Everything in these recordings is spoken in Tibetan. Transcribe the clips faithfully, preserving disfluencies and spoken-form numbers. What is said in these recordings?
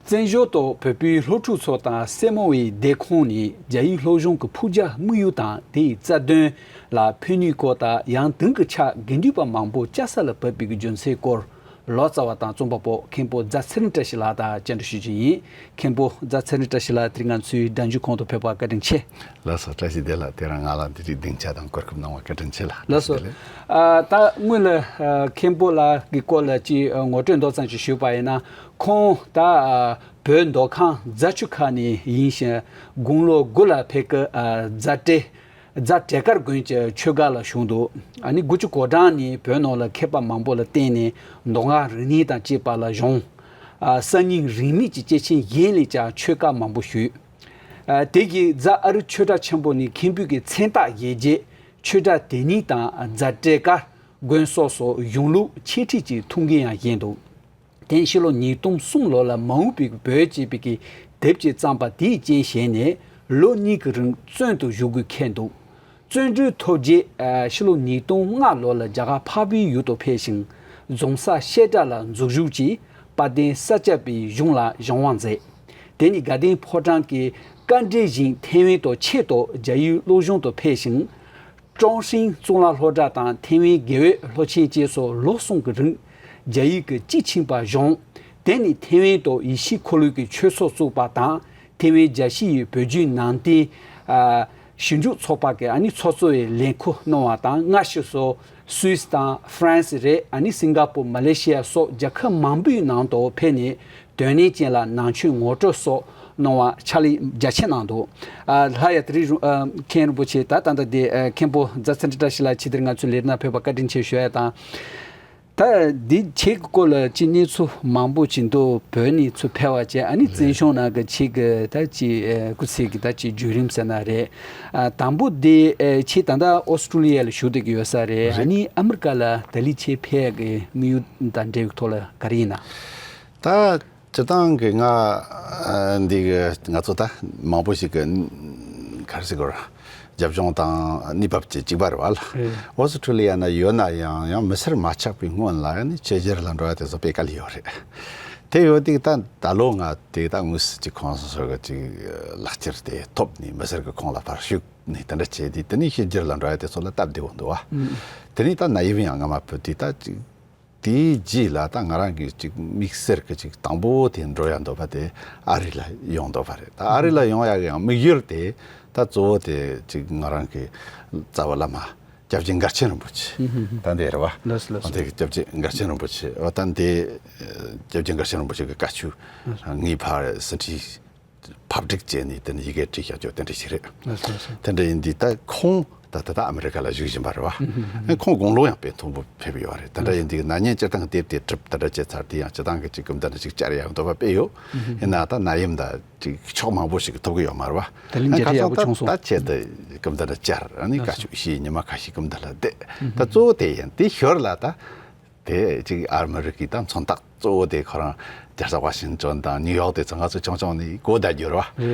བཙན་བྱོལ་དུ་བོད་པའི་སློབ་ཕྲུག་ཚོ་དང་སེར་མོ་བའི་སྡེ་ཁོངས་ནས་རྒྱ་ཡིག་སློབ་སྦྱོང་གི་ཕུགས་རྒྱང་དམིགས་ཡུལ་དང་དེའི་རྩ་དོན་ལ་ཕན་ནུས་སྐོར་དང་། ཡང་དེང་གི་ཆར་དགེ་འདུན་པ་མང་པོ་ལྕགས་ས་ལ་བབས་པའི་རྒྱུ་མཚན་སྐོར། ལོ་ཙཱ་བ་དང་རྩོམ་པ་པོ་མཁན་པོ་རྫ་ཚེ་རིང་བཀྲ་ཤིས་ལགས་དང་བཅར་འདྲི་ཞུ་རྒྱུ་ཡིན། མཁན་པོ་རྫ་ཚེ་རིང་བཀྲ་ཤིས་ལགས། དེ་རིང་ང་ཚོའི་སྒྲ་འཇུག་ཁང་དུ་ཕེབས་པར་བཀའ་དྲིན་ཆེ། ལགས་སོ། བཀྲ་ཤིས་བདེ་ལགས། དེ་རིང་ང་ལ་འདི་རིགས་སྡིངས་ཆ་དང་གོ་སྐབས་གནང་བར་བཀའ་དྲིན་ཆེ་ལགས། ལགས་སོ། བཀྲ་ཤིས་བདེ་ལེགས། ཨ། ད་སྔོན་ལ་ཨ་མཁན་པོ་ལགས་ཀྱི་སྐོར་ལ་ཅིག་ཨ་ངོ་སྤྲོད་མདོ་ཙམ་ཞིག་ཞུས་པ་ཡིན་ན། ཁོང་ད་ཨ་བོད་མདོ་ཁམས་རྫ་ཆུ་ཁ་ནས་ཡིན་ཞིང་། དགུང་ལོ་དགུ་ལ་ཕེབས་སྐབས་ཨ་རྫ་སྤྲེལ་རྫ་བྲེ་དཀར་དགོན་གྱི་ཆོས་སྒར་ལ་བཞུགས་འདུག་ཨ་ནི་དགུ་བཅུ་གོ་གྲངས་ནས་བོད་ནང་ལ་མཁས་པ་མང་པོ་ལ་བསྟེན་ནས་མདོ་སྔགས་རིག་གནས་དང་བཅས་པ་ལ་སྦྱོང་། ཨ་གསར་རྙིང་རིས་མེད་ཀྱི་སྐྱེས་ཆེན་གཞན་ལ་ཡང་ཆོས་བཀའ་མང་པོ་ཞུས། ཨ་དེ་གའི་རྫ་ཨ་རི་ཆོས་གྲྭ་ཆེན་པོ་ནས་མཁན་པོའི་གི་མཚན་རྟགས་བཞེས་རྗེས་ཆོས་གྲྭ་དེ་ཉིད་དང་རྫ་བྲེ་དཀར་དགོན་སོགས་སུ་གཞུང་ལུགས་འཆད་ཁྲིད་ཀྱི་ཐུགས་འགན་ཡང་བཞེས་འདུག་དེ་ཕྱི་ལོ་ཉིས་སྟོང་གསུམ་ལོ་ལ་མ་འོངས་པའི་བོད་ཅེས་པའི་གི་དེབ་ཅིག་བརྩམས་པ་དེའི་རྐྱེན་བྱས་ནས་ལོ་གཉིས་ཀྱི་རིང་བཙོན་དུ་བཞུགས་དགོས་འཁེལ་འདུག་བཙོན་གྲོལ་ཐོབ་རྗེས་ཨ་ཕྱི་ལོ་ཉིས་སྟོང་ལྔ་ལོ་ལ་རྒྱ་གར་འཕགས་པའི་ཡུལ་དུ་ཕེབས་ཤིང་། རྫོང་སར་བཤད་གྲྭ་ལ་འཛུལ་ཞུགས་ཀྱིས་དཔལ་ལྡན་ས་སྐྱ་པའི་གཞུང་ལ་སྦྱང་བ་མཛད། དེ་ནས་དགའ་ལྡན་ཕོ་བྲང་གི་བཀའ་འགྲེལ་བཞིན་ཐེ་ཝན་དུ་ཆེད་དུ་རྒྱ་ཡིག་སློབ་སྦྱོང་དུ་ཕེབས་ཤིང་། ཀྲོང་ཧྲིན་གཙུག་ལག་སློབ་གྲྭ་དང་ཐེ་ཝན་དགེ་འོས་སློབ་ཆེན་བཅས་སུ་ལོ་གསུམ་གྱི་རིང་རྒྱ་ཡིག་གི་དཔྱིས་ཕྱིན་པ་སྦྱོང་། དེ་ནས་ཐེ་ཝན་དུ་ཡེ་ཤུའི་འཁོར་ལོའི་གི་ཆོས་ཚོགས་བཙུགས་པ་དང་། ཐེ་ཝན་རྒྱལ་སྤྱི་ཡི་བོད་བརྒྱུད་ནང་བསྟན་ཨ་ཞིབ་འཇུག་ཚོགས་པ་གི་ཨ་ནི་ཚོགས་གཙོ་བའི་ལས་འཁུར་གནང་བ་དང་། སྔ་ཕྱི་སུ་སུད་སི་དང་ཧྥ་རན་སི་རེད། ཨ་ནི་སིང་ག་པུར། མ་ལེ་ཤི་ཡ་སོགས་རྒྱལ་ཁབ་མང་པོའི་ནང་དུ་ཕེབས་ནས་དོན་གནད་ཅན་ལ་ནང་ཆོས་ངོ་སྤྲོད་སོགས་གནང་བ་ཕྱག་ལས་རྒྱ་ཆེ་གནང་འདུག་ཨ་ལྷ་ཡ་དེ་རིང་རུ་ཨ་མཁན་རིན་པོ་ཆེ། ད་ད་ལྟ་དེ་ཨ་མཁན་པོ་རྫ་ཚེ་རིང་བཀྲ་ཤིས་ལགས་ཕྱི་དེར་ང་ཚོའི་ལས་རིམ་ནང་ཕེབས་པར་བཀའ་དྲིན་ཆེ་ཞུ་ཡ་དང་། ད་འདི་ཁྱེད་ཀྱི་སྐོར་ལ་ཅིག་གནས་ཚུལ་མང་པོ་ཅིག་འདུག་བོད་ནས་ཚུར་ཕེབས་པ་བྱས། ཨ་ནི་བཙན་བྱོལ་ནང་གི་ཁྱེད་ཀྱི་ད་ཅིག་ཨ་སྐུ་ཚེ་གི་ད་ཅིག་བརྒྱུད་རིམ་ཟེར་ན་རེད། ཨ་དང་པོ་དེ་ཨ་ཁྱེད་ད་ལྟ་ཨོ་སི་ཀྲུ་ལི་ཡ་ལ་བཞུགས་བསྡད་ཀྱི་ཡོད་ས་རེད། ཨ་རེད། ནི་ཨ་མི་རི་ཀ་ལ་ད་ལི་ཁྱེད་ཕེབས་ཀྱི་དམིགས་ཡུལ་དང་འབྲེལ་བའི་ཐོག་ལ་ག་རེ་ཡིན་ན། ད་སྤྱིར་བཏང་གི་ང་ཨ་འདི་གི་ང་ཚོ་ད་མང་པོ་ཞིག་གི་ག་རེ་ཟེར་དགོས་རེད། རྒྱབ་ལྗོངས་དང་གནས་བབ་ཀྱི་གཅིག་པ་རེད་བ་ལ། རེད། ཨོ་སི་ཁྲུ་ལི་ཡ་ན་ཡོད་ན་ཡང་ཡང་མི་སེར་མ་ཆགས་པའི་སྔོན་ལ་ནི་ཕྱི་རྒྱལ་ལ་འགྲོ་ཡ་དེ་ཚོ་དཔེ་དཀའ་ལས་ཡོད་རེད། དེ་ཡོད་དུས་ད་ད་ལོ་ང་དེ་ད་དངོས་སུ་ཅིག་ཁོང་ཚོ་གི་ཅིག་ལག་ཁྱེར་དེ་ཐོབ་ནས་མི་སེར་གི་ཁོངས་ལ་ཕར་ཞུགས་ནས་དེ་འདྲ་བྱས་དུས། དེ་ནས་ཕྱི་རྒྱལ་ལ་འགྲོ་ཡ་དེ་ཚོ་ལ་སྟབས་བདེ་བོ་འདུག་བ། ཨུམ། དེ་ནས་ད་ནད་ཡམས་ཡང་སྔ་མ་བུད་དུས་ད་ཅིག་དེའི་རྗེས་ལ་ད་ང་རང་གི་ཅིག་དམིགས་བསལ་གྱི་ཅིག་དང་པོ་དེ་འགྲོ་ཡ་འདོད་པ་དེ་ཨ་རི་ལ་ཡོང་འདོད་པ་རེད། ད་ཨ་རི་ལ་ཡོང་ཡ་གི་ཡང་དམིགས་ཡུལ་དེ་ད་གཙོ་བོ་དེ་ཅིག་ང་རང་གི་རྩ་བ་བླ་མ་སྐྱབས་རྗེ་མགར་ཆེན་རིན་པོ་ཆེ། ཧུམ་ཧུམ་ཧུམ། ད་འདི་རེད་བ། ལགས་སོ་ལགས་སོ། འོ་དེ་སྐྱབས་རྗེ་མགར་ཆེན་རིན་པོ་ཆེ། འོ་ད་འདི་སྐྱབས་རྗེ་མགར་ཆེན་རིན་པོ་ཆེ་གི་བཀའ་ཆོས་ལགས་སོ། ངའི་ཕར་ཟིན་བྲིས་ཕབ་སྒྲིག་བྱས་ནས་དེ་ནས་ཡི་གེ་བྲིས་བཞག་རྒྱུ་དེ་འདྲ་ཞིག་རེད། ལགས་སོ་ལགས་སོ། དེ་འདྲ་ཡིན་དུས་ད་ཁོང་ད་ད་ལྟ་ཨ་མི་རི་ཀ་ལ་བཞུགས་བཞིན་པ་རེད་བ། ཧུམ་ཧུམ་ཧུམ། ཁོང་དགུང་ལོ་ཡང་དཔེ་མཐོན་པོ་ཕེབས་ཡོད་རེད། དེ་འདྲ་ཡིན་དུས་ན་ནིང་སྤྱིར་བཏང་དེབ་དེ་གྲུབ་དེ་འདྲ་བྱས་ཚར་དུས་ཡང་སྤྱིར་བཏང་གི་ཅིག་སྐུ་མདུན་ལ་ཅིག་བཅར་ཡག་འདོད་པ་དཔེ་ཡོད། ཧུམ་ཧུམ། ཡིན་ན་ད་ན་ཡམས་ད་ཅིག་ཕྱོགས་མང་པོ་ཞིག་ཐུབ་གི་ཡོད་མ་རེད་བ། ད་ལན་མཇལ་ཁ་ཡག་པོ་བྱུང་སོང་། ད་ཆེད་དུ་སྐུ་མདུན་ལ་བཅར། ཨ་ནི་བཀའ་ཆོས་ཞུས། ཉི་མ་ཁ་ཤས་སྐུ་མདུན་ལ་བསྡད། ད་གཙོ་བོ་དེ་ཡིན། དེ་ཞོར་ལ་ད་དེ་ཅིག་ཨ་མི་རི་ཀའི་ད་མཚོན་རྟགས་གཙོ་བོ་དེ་ཁོ་རང་རྒྱལ་ས་ཝ་ཤིང་ཊོན་དང་ནིའུ་ཡོག་དེ་ཚོ་ང་ཚོ་ཆུང་ཆུང་ནས་གོ་བརྡ་བསྒྱུར་བ།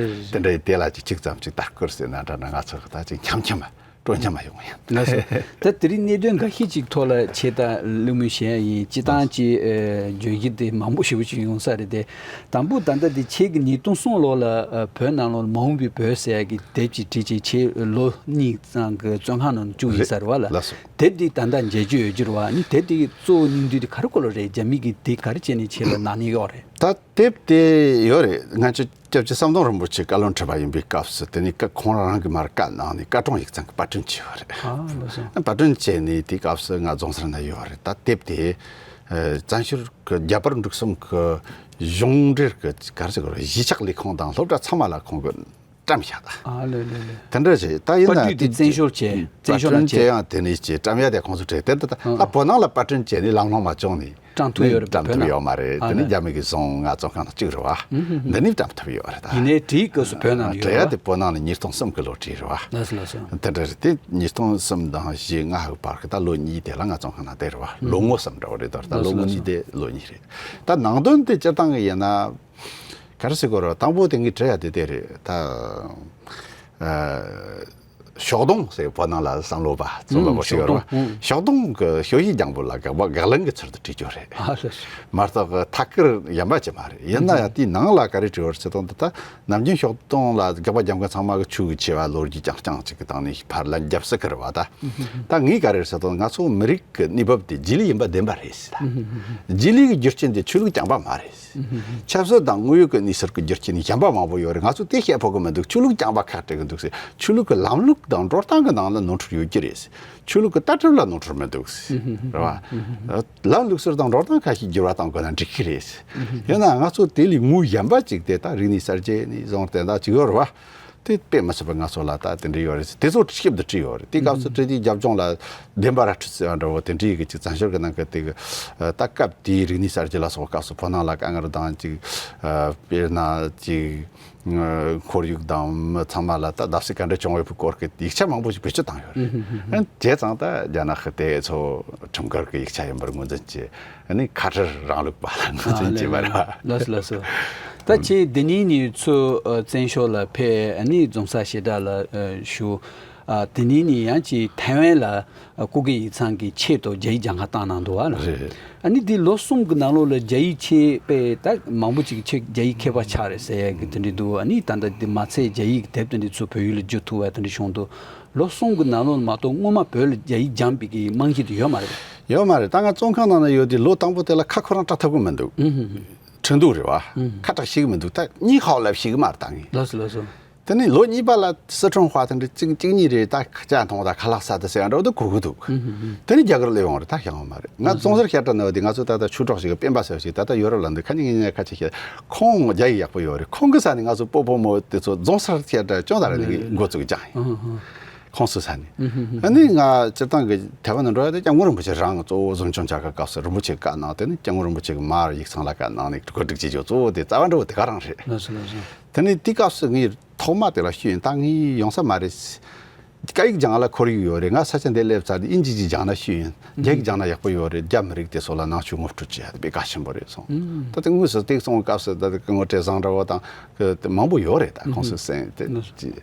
རེད་རེད། དེ་འདྲ་ཡི་དེ་ལ་ཅིག་གཅིག་ཙམ་ཅིག་ལྟ་སྐོར་ཟེར་ན་འདྲ་འདྲ། ང་ཚོ་ད་ཅིག་འཁྱམ་འཁྱམ་སྤྲོ་འཁྱམ་ཡོང་ཡིན། ལགས་སོ། ད་དེ་རིང་གནད་དོན་འགའ་ཤས་ཅིག་ཐོག་ལ་ཆེད་དུ་གླེང་མོལ་བྱེད་ཡ་ཡིན། སྤྱིར་བཏང་ཅིག་ཨ་བརྗོད་གཞི་དེ་མང་པོ་ཞེ་པོ་ཅིག་ཡོང་ས་རེད་དེ། དང་པོ་ད་ལྟ་དེ་ཁྱེད་ཀྱིས་ཉིས་སྟོང་གསུམ་ལོ་ལ་ཨ་བོད་ནང་ལོགས་མ་འོངས་པའི་བོད་ཟེར་ཡ་གི་དེབ་ཅིག་བྲིས་བྱས། ཁྱེད་ལོ་གཉིས་ཙམ་གྱི་བཙོན་ཁང་ནང་བཅུག་ཡིན་ས་རེད་བ་ལ། ལགས་སོ། དེབ་འདི་ད་ལྟ་མཇལ་རྒྱུ་ཡོད་རྒྱུ་རེད་བ། ཨ་ནི་དེབ་འདི་གཙོ་བོ་སྙིང་བསྡུས་དེ་ག་རེ་སྐོར་ལ་རེད། རྒྱ་མི་གིས་དེ་ག་རེ་བྱས་ནས་ཁྱེད་ལ་ནག་ཉེས་གཡོགས་རེད། ད་དེབ་དེ་ཡོད་རེད། ང་ཚོ་སྐྱབས་རྗེ་ཟམ་གདོང་རིན་པོ་ཆེ་བཀའ་བློན་ཁྲི་པ་ཡིན་པའི་སྐབས་སུ་དེ་ནས་བཀའ་ཁོང་རང་གིས་མར་བཀའ་གནང་ནས་བཀའ་དྲུང་ཡིག་ཚང་གི་པར་སྐྲུན་བྱས་ཡོད་རེད། ཨ་ལགས་སོ། པར་སྐྲུན་བྱས་ནས་དེའི་སྐབས་སུ་ང་རྫོང་སར་ན་ཡོད་རེད། ད་དེབ་དེ་ཨ་བཙན་བྱོལ་གྱི་རྒྱ་བལ་འབྲུག་གསུམ་གྱི་གཞུང་འབྲེལ་གྱི་ག་རེ་ཟེར་དགོས་རེད། གཞིས་ཆགས་ལས་ཁུངས་དང་སློབ་གྲྭ་ཚང་མ་ལ་ཁོང་གིས་བཀྲམ་བཞག་ད། ཨ་ལེ་ལེ་ལེ། དེ་འདྲ་བྱས། ད་ཡིན་ན་པར་སྐྲུན་དེ་བཙན་བྱོལ་བྱས། བཙན་བྱོལ་ནང་བྱས། པར་སྐྲུན་བྱས་ཡང་དེ་ནས་བྱས། བཀྲམ་ཡ་དེ་ཁོང་ཚོ་བྲིས། དེ་ད་ད་ཨ་བོད་ནང་ལ་པར་སྐྲུན་བྱས་ནས་ལམ་ལྷོང་མ་བྱུང་ནས་བཀྲམ་ཐུབ་ཡོད་རེད། བཀྲམ་ཐུབ་ཡོད་མ་རེད། ཨ་དེ་ནས་ལེ། རྒྱ་མི་གིས་བཟུང་། ང་བཙོན་ཁང་ནང་བཅུག་རེད་བ། འདི་ནས་བཀྲམ་ཐུབ་ཡོད་རེད་ད། ཡིན་ནའི་བྲིས་སྐབས་སུ་བོད་ནང་ལ་ཡོད་རེད་བ། བྲིས་ཡ་དེ་བོད་ནང་ལ་ཉིས་སྟོང་གསུམ་གི་ལོ་བྲིས་རེད་བ། ལགས་སོ་ལགས་སོ། དེ་འདྲ་རེད། དེ་ཉིས་སྟོང་གསུམ་དང་བཞི་ལྔ་གི་བར་གི་ད་ལོ་གཉིས་དེ་ལ་ང་བཙོན་ཁང་ནང་བསྡད་རེད་བ། ལོ་ངོ་གསུམ་འདྲ་བོ་རེད། ད་ད་ལོ་ངོ་གཉིས་དེ་ལོ་གཉིས་རེད། ད་ནང་དོན་དེ་སྤྱིར་བཏང་གི་ཡིན་ན། ག་རེ་ཟེར་དགོས་རེད། དང་པོ་དེ་ངས་བྲིས་ཡ་དེ་དེ་རེད། ད་ཨ་ ཤོག་སྡོང་ཟེར་བོད་ནང་ལ་བསམ་བློ་བ་རྩོམ་པ་པོ་ཞིག་ཡོད་རེད་བ། ཤོག་སྡོང་། ཤོག་སྡོང་གི་ཤོ་ཡི་རྒྱང་བུ་ལ་དགག་པ་དགག་ལན་གྱི་ཚུལ་དུ་བྲིས་རྒྱུ་རེད། ཨ་ལགས་སོ། མ་གཏོགས་ཐད་ཀར་ཡན་པ་ཅི་མ་རེད། ཡིན་ན་ཡང་དེའི་ནང་ལ་ག་རེ་བྲིས་ཡོད་རེད་ཟེར་དུས། འདི་ད་ནམ་རྒྱུན་ཤོག་སྡོང་ལ་དགག་པ་རྒྱབ་མཁན་ཚང་མ་གི་ཆོས་ཀྱི་ཆེ་བ་ལོ་རྒྱུས་རྐྱང་རྐྱང་ཅིག་གི་སྟེང་ནས་ཕར་ལན་རྒྱབ་སྲིད་ཀྱི་རེད་བ། ད་ད་ངས་ག་རེ་ཟེར་དུས། ང་ཚོ་མི་རིགས་ཀྱི་གནས་བབ་དེ་རྗེས་ལུས་ཡིན་པ་བདེན་པ་རེད་ཟེར། ད་རྗེས་ལུས་ཀྱི་རྒྱུ་རྐྱེན་དེ་ཆོས་ལུགས་རྐྱང་པ་མ་རེད་ཟེར། ཆབ་སྲིད་དང་དངོས་ཡོད་ཀྱི་གནས་ཚུལ་གྱི་རྒྱུ་རྐྱེན་གཞན་པ་མང་པོ་ཡོད་རེད། ང་ཚོ་དེ་བཤད་ཕོད་ཀྱི་མི་འདུག་ཆོས་ལུགས་རྐྱང་པ་ཁག་དཀྲི་གི་འདུག་ཟེར། ཆོས་ལུགས་ཀྱི་ལམ་ལུགས་དང་འགྲོ་སྟངས་ཀྱི་ནང་ལ་ནོར་འཁྲུལ་ཡོད་ཀྱི་རེད་ཟེར། ཆོས་ལུགས་ཀྱི་ལྟ་གྲུབ་ལ་ནོར་འཁྲུལ་མི་འདུག་ཟེར། རེད་བ། ལམ་ལུགས་སྲོལ་དང་འགྲོ་སྟངས་ཁ་ཤས་འགྱུར་བ་གཏང་དགོས་ན་འགྲིག་གི་རེད་ཟེར། ཡིན་ནའང་ང་ཚོ་དེ་ལས་ངོས་གཞན་པ་ཅིག་དེ་ད་རིག་གནས་གསར་བརྗེ་ནས་བཟུང་སྟེ་ད་ཅིག་ཡོད་རེད་བ། དེ་དཔེ་མི་སྲིད་པ་ང་ཚོ་ལ་ད་དེ་འདྲ་ཡོད་རེད་ཟེར། དེ་ཚོ་ཞིབ་ཏུ་བྲིས་ཡོད་རེད། དེ་སྐབས་སུ་བྲིས་དེ་རྒྱབ་ལྗོངས་ལ་བདེན་པ་ར་འཕྲོད་ཟེར་བ་འདྲ་བོ་དེ་འདྲའི་གི་ཅིག་བཙན་བྱོལ་གྱི་ནང་གི་དེ་གི་ད་སྐབས་དེའི་རིག་གནས་གསར་བརྗེ་ལ་སོགས་སྐབས་སུ་བོད་ནང་ལ་དཀའ་ངལ་དང་ཅིག་དཔེར་ན་ཅིག་ཁོར་ཡུག་དང་མི་ཚང་མ་ལ་ད་བརྡབ་གསིག་ག་འདྲ་བྱུང་བའི་སྐོར་གྱི་ཡིག་ཆ་མང་པོ་ཞིག་བེད་སྤྱོད་བཏང་ཡོད་རེད། ཨ་ནི་བྱས་ཙང་ད་རྒྱ་ནག་གི་དེ་ཚོ་ཁྲིམས་འགལ་གྱི་ཡིག་ཆ་ཡིན་པར་ངོས་འཛིན་བྱས། ཨ་ནི་ཁ་བྲལ་རིང་ལུགས་པ་ལ་ངོས་འཛིན་བྱས་པ་རེད་བ། ལགས་སོ་ལགས་སོ། ད་ཁྱེད་འདི་ནས་ནི་ཚུར་བཙན་བྱོལ་ལ་ཕེབས། ཨ་ནི་འཛོམས་ས་ཞེ་དྲག་ལ་བཞུགས། ཨ་དེ་ནས་ནི་ཡང་ཅིག་ཐའེ་ཝན་ལ་སྐུ་སྒེར་ཡིག་ཚང་གི་ཆེད་དུ་རྒྱ་ཡིག་སྦྱང་ག་བཏང་གནང་འདུག་བ་ལ། རེད། ཨ་ནི་འདི་ལོ་གསུམ་གྱི་ནང་ལོགས་ལ་རྒྱ་ཡིག་ཆེད་དཔེ་ད་མང་པོ་ཅིག་ཆེད་རྒྱ་ཡིག་མཁས་པ་ཆགས་རེད་ཟེར་ཡ་གི་དེ་འདྲ་འདུག་ཨ་ནི་ད་ལྟ་འདི་མ་ཚད་རྒྱ་ཡིག་གི་དེབ་དེ་འདྲ་ཚུར་བོད་ཡིག་ལ་བསྒྱུར་ཐུབ་པ་དེ་འདྲ་བྱུང་འདུག་ལོ་གསུམ་གྱི་ནང་ལོགས་མ་གཏོགས་སྔོན་མ་བོད་ལ་རྒྱ་ཡིག་སྦྱངས་པའི་གི་རྨང་གཞི་དེ་ཡོད་མ་རེད། ཡོད་མ་རེད། ད་ང་བཙོན་ཁང་ནང་ན་ཡོད་དུས་ལོ་དང་པོ་དེ་ལ་ཁ་ཁོ་རང་གྲག་ཐུབ་ཀྱི་མི་འདུག་ཁྲིན་ཏུའུ་རེད་བ། ཁ་གྲག་ཤེས་ཀྱི་མི་འདུག་ད་གཉིས་ཧའོ་ལབ་ཤེས་ཀྱི་མ་རེད་ད་ངས། ལགས་སོ་ལགས་སོ། དེ་ནས་ལོ་གཉིས་པ་ལ་སི་ཁྲོན་ཧྭ་དེ་འདྲ་གཅིག་གཅིག་གཉིས་རེད། ད་ཅ་འཐུང་ད་ཁ་ལག་ས་དེ་ཟེར་ཡ་འདྲ་བོ་དེ་གོ་གི་འདུག་དེ་ནས་རྒྱ་གར་སླེབས་ཡོང་རེད། ད་ཤེས་ཡོང་མ་རེད། ང་རྫོང་སར་བཤད་གྲྭ་ནང་བ་དེ་ང་ཚོ་ད་ལྟ་ཆོས་གྲོགས་ཤིག་གི་སྤེན་པ་ཟེར་བ་ཞིག་ད་ལྟ་ཡོ་རོབ་ལ་འདུག་ཁ་ཉིན་ངས་ཁ་ཅིག་བཤད། ཁོང་རྒྱ་ཡིག་ཡག་པོ་ཡོད་རེད། ཁོང་གི་ས་ནས་ང་ཚོ་སྤོ་བོ་མོ་དེ་ཚོ་རྫོང་སར་བཤད་གྲྭ་སྐྱོང་ད་རེད། འགོ་བཙུགས་ཀྱང་ཡིན། ཁོང་ཚོའི་ས་ནས། ཨ་ནི་ང་སྤྱིར་བཏང་གི་ཐའེ་ཝན་ནང་འགྲོ་ཡ་དེ་སྐྱབས་མགོན་རིན་པོ་ཆེ་རང་གཙོ་བོ་གཟིམ་ཆུང་བྱ་དགའ་སྐབས་སུ་རིན་པོ་ཆེ་བཀའ་གནང་། དེ་ནི་སྐྱབས་མགོན་རིན་པོ་ཆེ་གི་མར་ཡིག་ཚང་ལ་བཀའ་གནང་ནས་གོ་སྒྲིག་བྱེད་རྒྱུ་གཙོ་བོ་དེ་རྩ་བ་འདྲ་བོ་དེ་ག་རང་རེད། ལགས་སོ་ལགས་སོ། དེ་ནི་དེ་སྐབས་སུ་ངས་ཐོག་མ་དེ་ལ་ཤེས་ཡོན་ད་ངས་ཡོང་ས་མ་རེད། སྐད་ཡིག་སྦྱང་ལ་ཁོར་ཡུག་ཡོད་རེད། ང་ས་ཆ་འདི་སླེབས་ཚར་དུས་དབྱིན་ཇི་ཅིག་སྦྱང་ན་ཤེས་ཡོན། རྒྱ་ཡིག་སྦྱང་ན་ཡག་པོ་ཡོད་རེད། རྒྱ་མི་རིགས་དེ་ཚོ་ལ་ནང་ཆོས་ངོ་སྤྲོད་བྱེད་ཡ་དེ་དཔེ་གལ་ཆེན་པོ་རེད་གསུངས། ད་དེ་དངོས་སུ་དེ་གསུངས་སྐབས་སུ་ད་དེ་སྐུ་ངོ་བཀྲས་བཟང་འདྲ་བོ་དང་དེ་མང་པོ་ཡོད་རེད། ད་ཁོང་ཚོས་གསན་དེ་ཅི།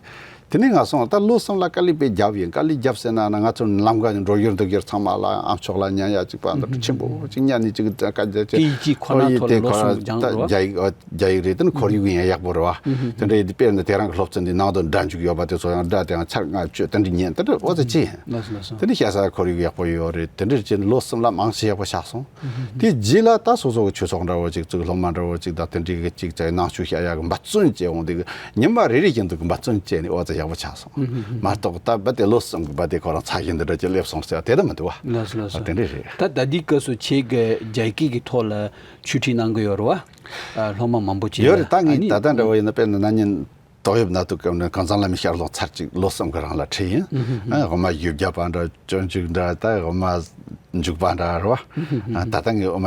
དེ་ནས་ང་སོང་ད་ལོ་གསུམ་ལ་དཀའ་ལས་དཔེ་བརྒྱབ་ཡིན། དཀའ་ལས་བརྒྱབ་ཟེར་ན་ན་ང་ཚོ་ལམ་ཁ་ནས་འགྲོ་ཡུལ་འདུག་ཡུལ་ཚང་མ་ལ་ཨ་མཆོག་ལ་ཉན་ཡ་གཅིག་པ་འདུག་ཆེན་པོ་གཅིག་ཉན་ནས་གཅིག་ད་དཀའ་རྒྱ་ཆེ། དེ་ཡིག་ཅིག་ཁོ་ན་ཨོ་ཡིན་ཐོག་དེ་ལ་ལོ་ཁོ་གསུམ་ན་སྦྱང་ད་རོགས། རྒྱ་ཡིག་ཨོ་རྒྱ་ཡིག་རེད། དེ་ནི་ཁོར་ཡུག་ཡང་ཡག་པོ་རེད་བ། དེ་འདྲ་ཡིན་དུས་དཔེར་ན་དེ་རང་གི་སློབ་ཚན་འདི་ནང་དུ་སྒྲ་འཇུག་ཡོད་པ་དེ་ཚོ་ཡང་སྒྲ་དེ་ཡང་ཚར་ལྔ་བཅུ་དེ་འདྲ་ཉན་དེ་འདྲ་ཨོ་ཙི་ཅི་ཡིན། ལགས་སོ་ལགས་སོ། དེ་ནི་བཤད་ས་ཁོར་ཡུག་ཡག་པོ་ཡོད་རེད། དེ་འདྲ་བྱས་ནས་ལོ་གསུམ་ལ་མང་ཆེ་ཡག་པོ་ཆགས་སོང་། དེ་རྗེས་ལ་ད་སོ་སོ་གི་ཆོས་ཚོགས་འདྲ་བོ་ཅིག་བཙུགས། སློབ་མ་འདྲ་བོ་ཅིག་དང་དེ་འདྲའི་གི་ཅིག་བྱས་ནང་ཆོས་བཤད་ཡག་གི་འབད་བརྩོན་བྱས་འོང་དེ་གི་ཉི་མ་རེ་རེ་བཞིན་དུ་གི་འབད་བརྩོན་བྱས་ནས་ཨོ་ཙི་ཡག་པོ་ཆགས་སོང་། མ་གཏོགས་ད་རྦད་དེ་ལོ་གསུམ་གི་རྦད་དེ་ཁོ་རང་ཚ་ཞིང་འདི་འདྲ་ཅིག་སླེབས་སོང་ཟེར་དེ་ད་མི་འདུག་བ། ལགས་སོ་ལགས་སོ། དེ་འདྲ་རེད། ད་ད་ལྟའི་སྐབས་སུ་ཁྱེད་ཀྱི་རྒྱ་སྐད་ཀྱི་ཐོག་ལ་ཆོས་ཁྲིད་གནང་གི་ཡོད་རེད་བ། སློབ་མ་མང་པོ་ཅིག་ཡོད་རེད། ད་ངས་ད་ལྟ་འདྲ་བོ་ཡིན་ན་དཔེར་ན་ན་ནིང་ཏོག་དབྱིབས་ནད་དུག་སྐབས་ནས་གངས་ཚང་བླ་མའི་ཞལ་ལུང་ཚར་གཅིག་ལོ་གསུམ་གི་རིང་ལ་ཁྲིད་ཡིན། ཨ་དབུ་མ་བཞི་བརྒྱ་པ་འདྲ། སྤྱོད་འཇུག་འདྲ། ད་དབུ་མ་འཇུག་པ་འདྲ་རེད་བ། ཨ་ད་ལྟ་ངས་དབུ་མ་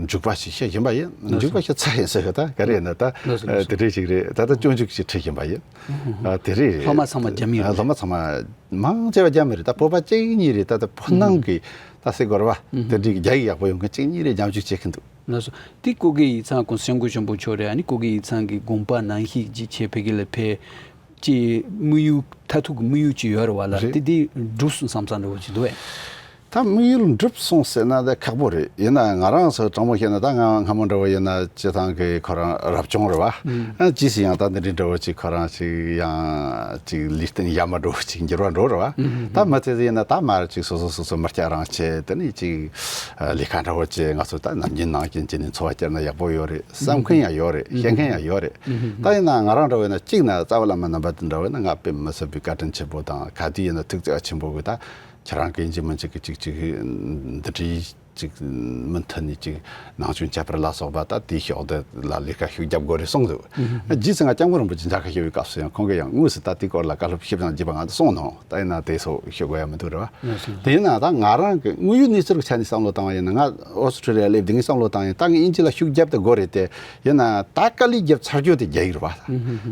འཇུག་པ་ཞིག་བཤད་བཞིན་པ་ཡིན། འཇུག་པ་ཞིག་ཚར་ཡིན་ཟེར་ཡོད། ད་ག་རེ་ཡིན་ན་ད་ལགས་སོ་ལགས་སོ། དེ་འདྲས་ཞིག་རེད། ད་ལྟ་སྤྱོད་འཇུག་ཞིག་ཁྲིད་བཞིན་པ་ཡིན། ཨ་དེ་རེད། སློབ་མ་ཚང་མ་རྒྱ་མི་ཡོད་རེད། སློབ་མ་ཚང་མ་མང་ཆེ་བ་རྒྱ་མི་རེད། ད་བོད་པ་གཅིག་གཉིས་རེད། ད་ད་བོད་ནང་གི་ད་སེ་གོ་རེད་བ། དེ་འདྲས་རྒྱ་ཡིག་ཡག་པོ་ཡོང་མཁན་གཅིག་གཉིས་རེད། རྒྱ་མི་ཅིག་བྱེད་མཁན་འདུག་ལགས་སོ། དེ་སྐུ་སྒེར་ཡིག་ཚང་གོང་ས་སྐྱབས་མགོན་ཆེན་པོ་མཆོག་རེད། ཨ་ནི་སྐུ་སྒེར་ཡིག་ཚང་གི་དགོངས་པ་ནང་བཞིན་ཅིག་བྱས་ཕ་གི་ལ་ཕེབས་ཀྱི་དམིགས་ཡུལ་མཐར་ཐུག་གི་དམིགས་ཡུལ་ཅིག་ཡོད་རེད་བ་ལ། རེད། དེ་དེ་འགྲུབ་སོང་བསམ་བསམ་འདྲ་བོ་ཅིག་འདུག་ཨེ། ད་དམིགས་ཡུལ་འགྲུབ་སོང་ཟེར་ན་ད་ཁག་པོ་རེད། ཡིན་ན་ང་རང་ཚོ་དྲང་མོ་བཤད་ན་ད་ང་སྔ་མོ་འདྲ་བོ་ཡིན་ན་སྤྱི་བཏང་གི་ཁོ་རང་རབ་བྱུང་རེད་བ། ཨ་ཅི་སི་ཡང་ད་འདི་འདྲའི་འདྲ་བོ་ཅིག་ཁོ་རང་ཅིག་ཡང་ཅིག་ལུས་རྟེན་ཡ་མ་འདྲ་བོ་ཅིག་འགྱུར་བ་འགྲོ་རེད་བ། ད་མི་ཚེ་ཟེར་ཡིན་ན་ད་མར་ཅིག་སོ་སོ་སོ་སོ་མི་སྐྱ་རང་བྱས། དེ་ནས་ཅིག་ལས་ཀ་འདྲ་བོ་བྱས། ང་ཚོ་ད་ནམ་རྒྱུན་ནང་བཞིན་བྱས་ནས་འཚོ་བ་བསྐྱལ་ན་ཡག་པོ་ཡོད་རེད་བསམ་མཁན་ཡང་ཡོད་རེད། བཤད་མཁན་ཡང་ཡོད་རེད། ད་ཡིན་ན་ང་རང་འདྲ་བོ་ཡིན་ན་གཅིག་ན་རྩ་བ་བླ་མ་རྣམ་པ་དེ་འདྲ་བོ་ཡིན་ན་ང་དཔེ་མི་སྲིད་པའི་བཀའ་དྲིན་ཆེན་པོ་དང་ག་དུས་ཡིན་ན་ཐུགས་བརྩེ་བ་ཆེན་པོ་གི་ད་ཁྱེད་རང་གི་ཡིན་གཅིག་མིན་གཅིག་གི་ཅིག་ཅིག་འདི་འདྲའི་ཅིག་མུ་མཐུད་ནས་ཅིག་ནང་ཆོས་ཁྱད་པར་ལ་སོགས་པ་ད་དེའི་ཕྱོགས་དེ་ལ་ལས་ཀ་ཤུགས་རྒྱབ་དགོས་རེད་གསུངས་འདུག་རྗེས་སུ་ང་སྐྱབས་མགོན་རིན་པོ་ཆེ་མཇལ་ཁ་ཞུ་བའི་སྐབས་སུ་ཡང་ཁོང་གིས་ཡང་དངོས་སུ་ད་དེའི་སྐོར་ལ་བཀའ་སློབ་ཞིབ་ཅིང་བགྱིས་པ་ང་ཚོ་གསུངས་ནོ། ད་ཡིན་ན་དེ་ཚོ་ཤོད་དགོས་ཡ་མི་འདུག་རེད་བ། དེ་ཡིན་ན་ད་ང་རང་གི་དངོས་ཡོད་གནས་ཚུལ་གྱི་ཆ་ནས་བསམ་བློ་བཏང་བ་ཡིན་ན། ང་ཨོ་སི་ཁྲུ་ལི་ཡ་སླེབས་དུས་ངས་བསམ་བློ་བཏང་ཡིན། ད་ངས་དབྱིན་ཇི་ལ་ཤུགས་རྒྱབ་ཏུ་དགོས་རེད་དེ། ཡིན་ན་ད་དཀའ་ལས་རྒྱབ་ཚར་རྒྱུ་དེ་རྒྱ་ཡིག་རེད་བ།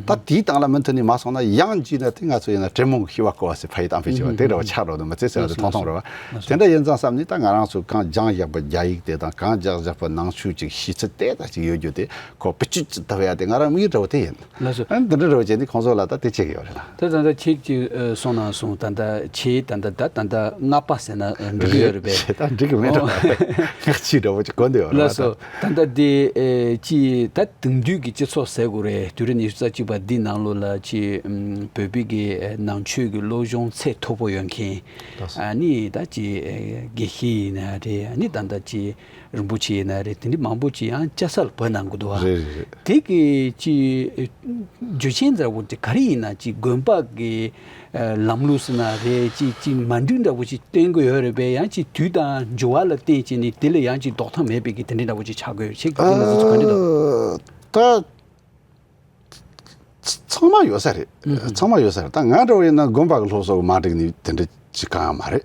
ད་དེའི་སྟེང་ལ་མུ་མཐུད་ནས་མ་སོང་ན་ཡང་བགྱིས་ན་དེ་ང་ཚོ་ཡིན་ན་དྲེད་མོང་གི་ཤི་བ་གོ་བ་ཟེར་ཕ་ཡི་གཏམ་དཔེ་བྱས་པ་དེ་འདྲ་བ་ཆགས་འགྲོ་འདུག་མི་ཚེ་ཟེར་བ་དེ་ཐུང་ཐུང་རེད་བ། དེ་འདྲ་ཡིན་ཙང་བསམ་ནས་ད་ང་རང་ཚོ་གང་སྦྱང་ བཞག་པ་རྒྱ་ཡིག་དེ་དང་གང་བཞག་བཞག་པ་ནང་ཆོས་ཅིག་ཤེས་ཚད་དེ་ད་ཅིག་ཡོད་རྒྱུ་དེ་ཁོ་བེད་སྤྱོད་ཅིག་ཐུབ་ཡ་དེ་ང་རང་དམིགས་ཡུལ་འདྲ་བོ་དེ་ཡིན། ལགས་སོ། ཨ་ནི་འདི་འདྲ་འདྲ་བོ་བྱས་ནས་ཁོང་ཚོ་ལ་ད་དེ་བྱེད་ཀྱི་ཡོད་རེད་ད། ད་ད་ད་ཁྱེད་ཀྱིས་ཨ་གསུངས་ན་གསུངས། ད་ད་ཁྱེད་ད་ད་ད་ད་ད་ལྔ་པ་ཟེར་ན་ཨ་འགྲིག་གི་ཡོད་རེད་པས། ད་འགྲིག་གི་མེད་འགྲོ། ངག་ཆེས་འདྲ་བོ་ཅིག་གོ་འདི་ཡོད་རེད་ལགས་སོ། ད། ད་ལྟ་དེ་ཨེ་ཅི་ད་དེང་དུས་ཀྱི་སྤྱི་ཚོགས་ཟེར་དགོས་རེད། དུས་རབས་ཉི་ཤུ་རྩ་གཅིག་པ་འདི་ནང་ལོགས་ལ་ཅི་ཨམ་བོད་པའི་གི་ཨེ་ནང་ཆོས་ཀྱི་སློབ་སྦྱོང་ཚད་མཐོ་པོ་ཡོད་མཁན། ལགས་སོ། ཨ་ནི་ད་ཅི་ཨེ་དགེ་བཤེས་ཡིན་ན་རེད། ཨ་ནི་ད་ལྟ་ཅི་རིན་པོ་ཆེ་ཡིན་ན་རེད། དེ་འདྲ་མང་པོ་ཅིག་ཡང་ཅ་ས་ལ་བོད་ནང་གི་འདུག་བ། རེད་རེད་རེད། དེ་གི་ཅི་རྒྱུ་རྐྱེན་ཟེར་བོ་དེ་ག་རེ་ཡིན་ན། ཅི་དགོན་པ་གི་ལམ་ལུགས་ཟེར་ན་རེད། ཅི་ཅི་མ་འགྲིག་འདྲ་བོ་ཅིག་བསྟན་གི་ཡོད་རེད་པས། ཡང་ཅི་དུས་དང་འགྱུར་བ་ལ་བརྟེན་བྱས་ནས་དེ་ལ་ཡང་ཅི་ཟློག་ཐབས་མེད་པའི་གི་དེ་འདྲ་འདྲ་བོ་ཅིག་ཆགས་ཀྱི་ཡོད། ཁྱེད་ཀྱི་དེ་ལ་ཚོད་ཚོད་ག་འདྲ་འདུག་ད། ཚང་མ་ཡོད་ས་རེད། ཚང་མ་ཡོད་ས་རེད། ད་ང་འདྲ་བོ་ཡིན་ན་དགོན་པ་གི་སློབ་གསོ་གི་མ་འགྲིག་ནི་དེ་འདྲ་ཅིག་གང་ཡང་མ་རེད།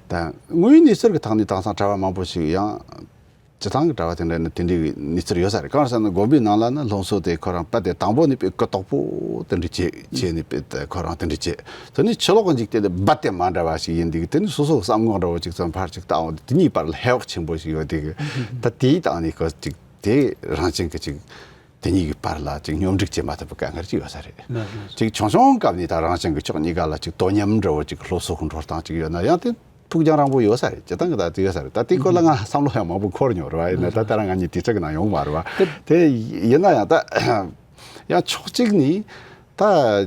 ད་དངོས་ཡོད་གནས་ཚུལ་གི་ཐོག་ནས་དེང་སང་གྲྭ་བ་མང་པོ་ཞིག་ཡང་སྤྱི་བཏང་གི་གྲྭ་བ་དེ་འདྲ་ནི་དེ་འདྲའི་གནས་ཚུལ་ཡོད་ས་རེད། གང་ཟེར་ན་དགོན་པའི་ནང་ལ་ནི་སློབ་གསོ་དེ་ཁོ་རང་རྦད་དེ་དང་པོ་ནས་དཔེ་གུ་དོག་པོ་དེ་འདྲ་བྱས་བྱས་ནས་དཔེ་དེ་ཁོ་རང་དེ་འདྲ་བྱས། དེ་ནས་ཕྱི་ལོགས་ཀྱི་འཇིག་རྟེན་དེ་རྦད་དེ་མ་འདྲ་བ་ཞིག་ཡིན་དུས། དེ་ནས་སོ་སོ་གི་བསམ་ངོ་འདྲ་བོ་ཅིག་ཙམ་ཕར་ཅིག་བལྟའོ། དེ་གཉིས་བར་ལ་ཧེ་བག་ཆེན་པོ་ཞིག་ཡོད་དུས། ད་དེའི་སྟེང་ནས་ཁོ་ཅིག་དེ་རང་བཞིན་གྱི་ཅིག་དེ་གཉིས་ཀྱི་བར་ལ་ཅིག་སྙོམས་སྒྲིག་བྱེད་མ་ཐུབ་པའི་དཀའ་ངལ་ཅིག་ཡོད་ས་རེད། ལགས་ལགས། ཅིག་ཆུང་ཆུང་སྐབས་ནས་ད་རང་བཞིན་གྱི་ཕྱོགས་གཉིས་ཀ་ལ་ཅིག་དོ་མཉམ་འདྲ་བོ་ཅིག་སློབ་གསོ་གི་འགྲོ་སྟངས་ཅིག་ཡོད་ན་ཡང་དེ་ཕུགས་རྒྱང་རིང་པོ་ཡོད་ས་རེད། སྤྱི་བཏང་གི་ད་དེ་ཡོད་ས་རེད། ད་དེའི་སྐོར་ལ་ང་བསམ་བློ་ཡང་མང་པོ་འཁོར་མྱོང་རེད་བ། ཡིན་ན་ད་ལྟ་རང་ང་གཉིས་དུས་ཚོད་ཀྱི་ནང་ཡོང་མ་རེད་བ། དེ་ཡིན་ན་ཡང་ད་ཡང་ཕྱོགས་གཅིག་ནས་ད་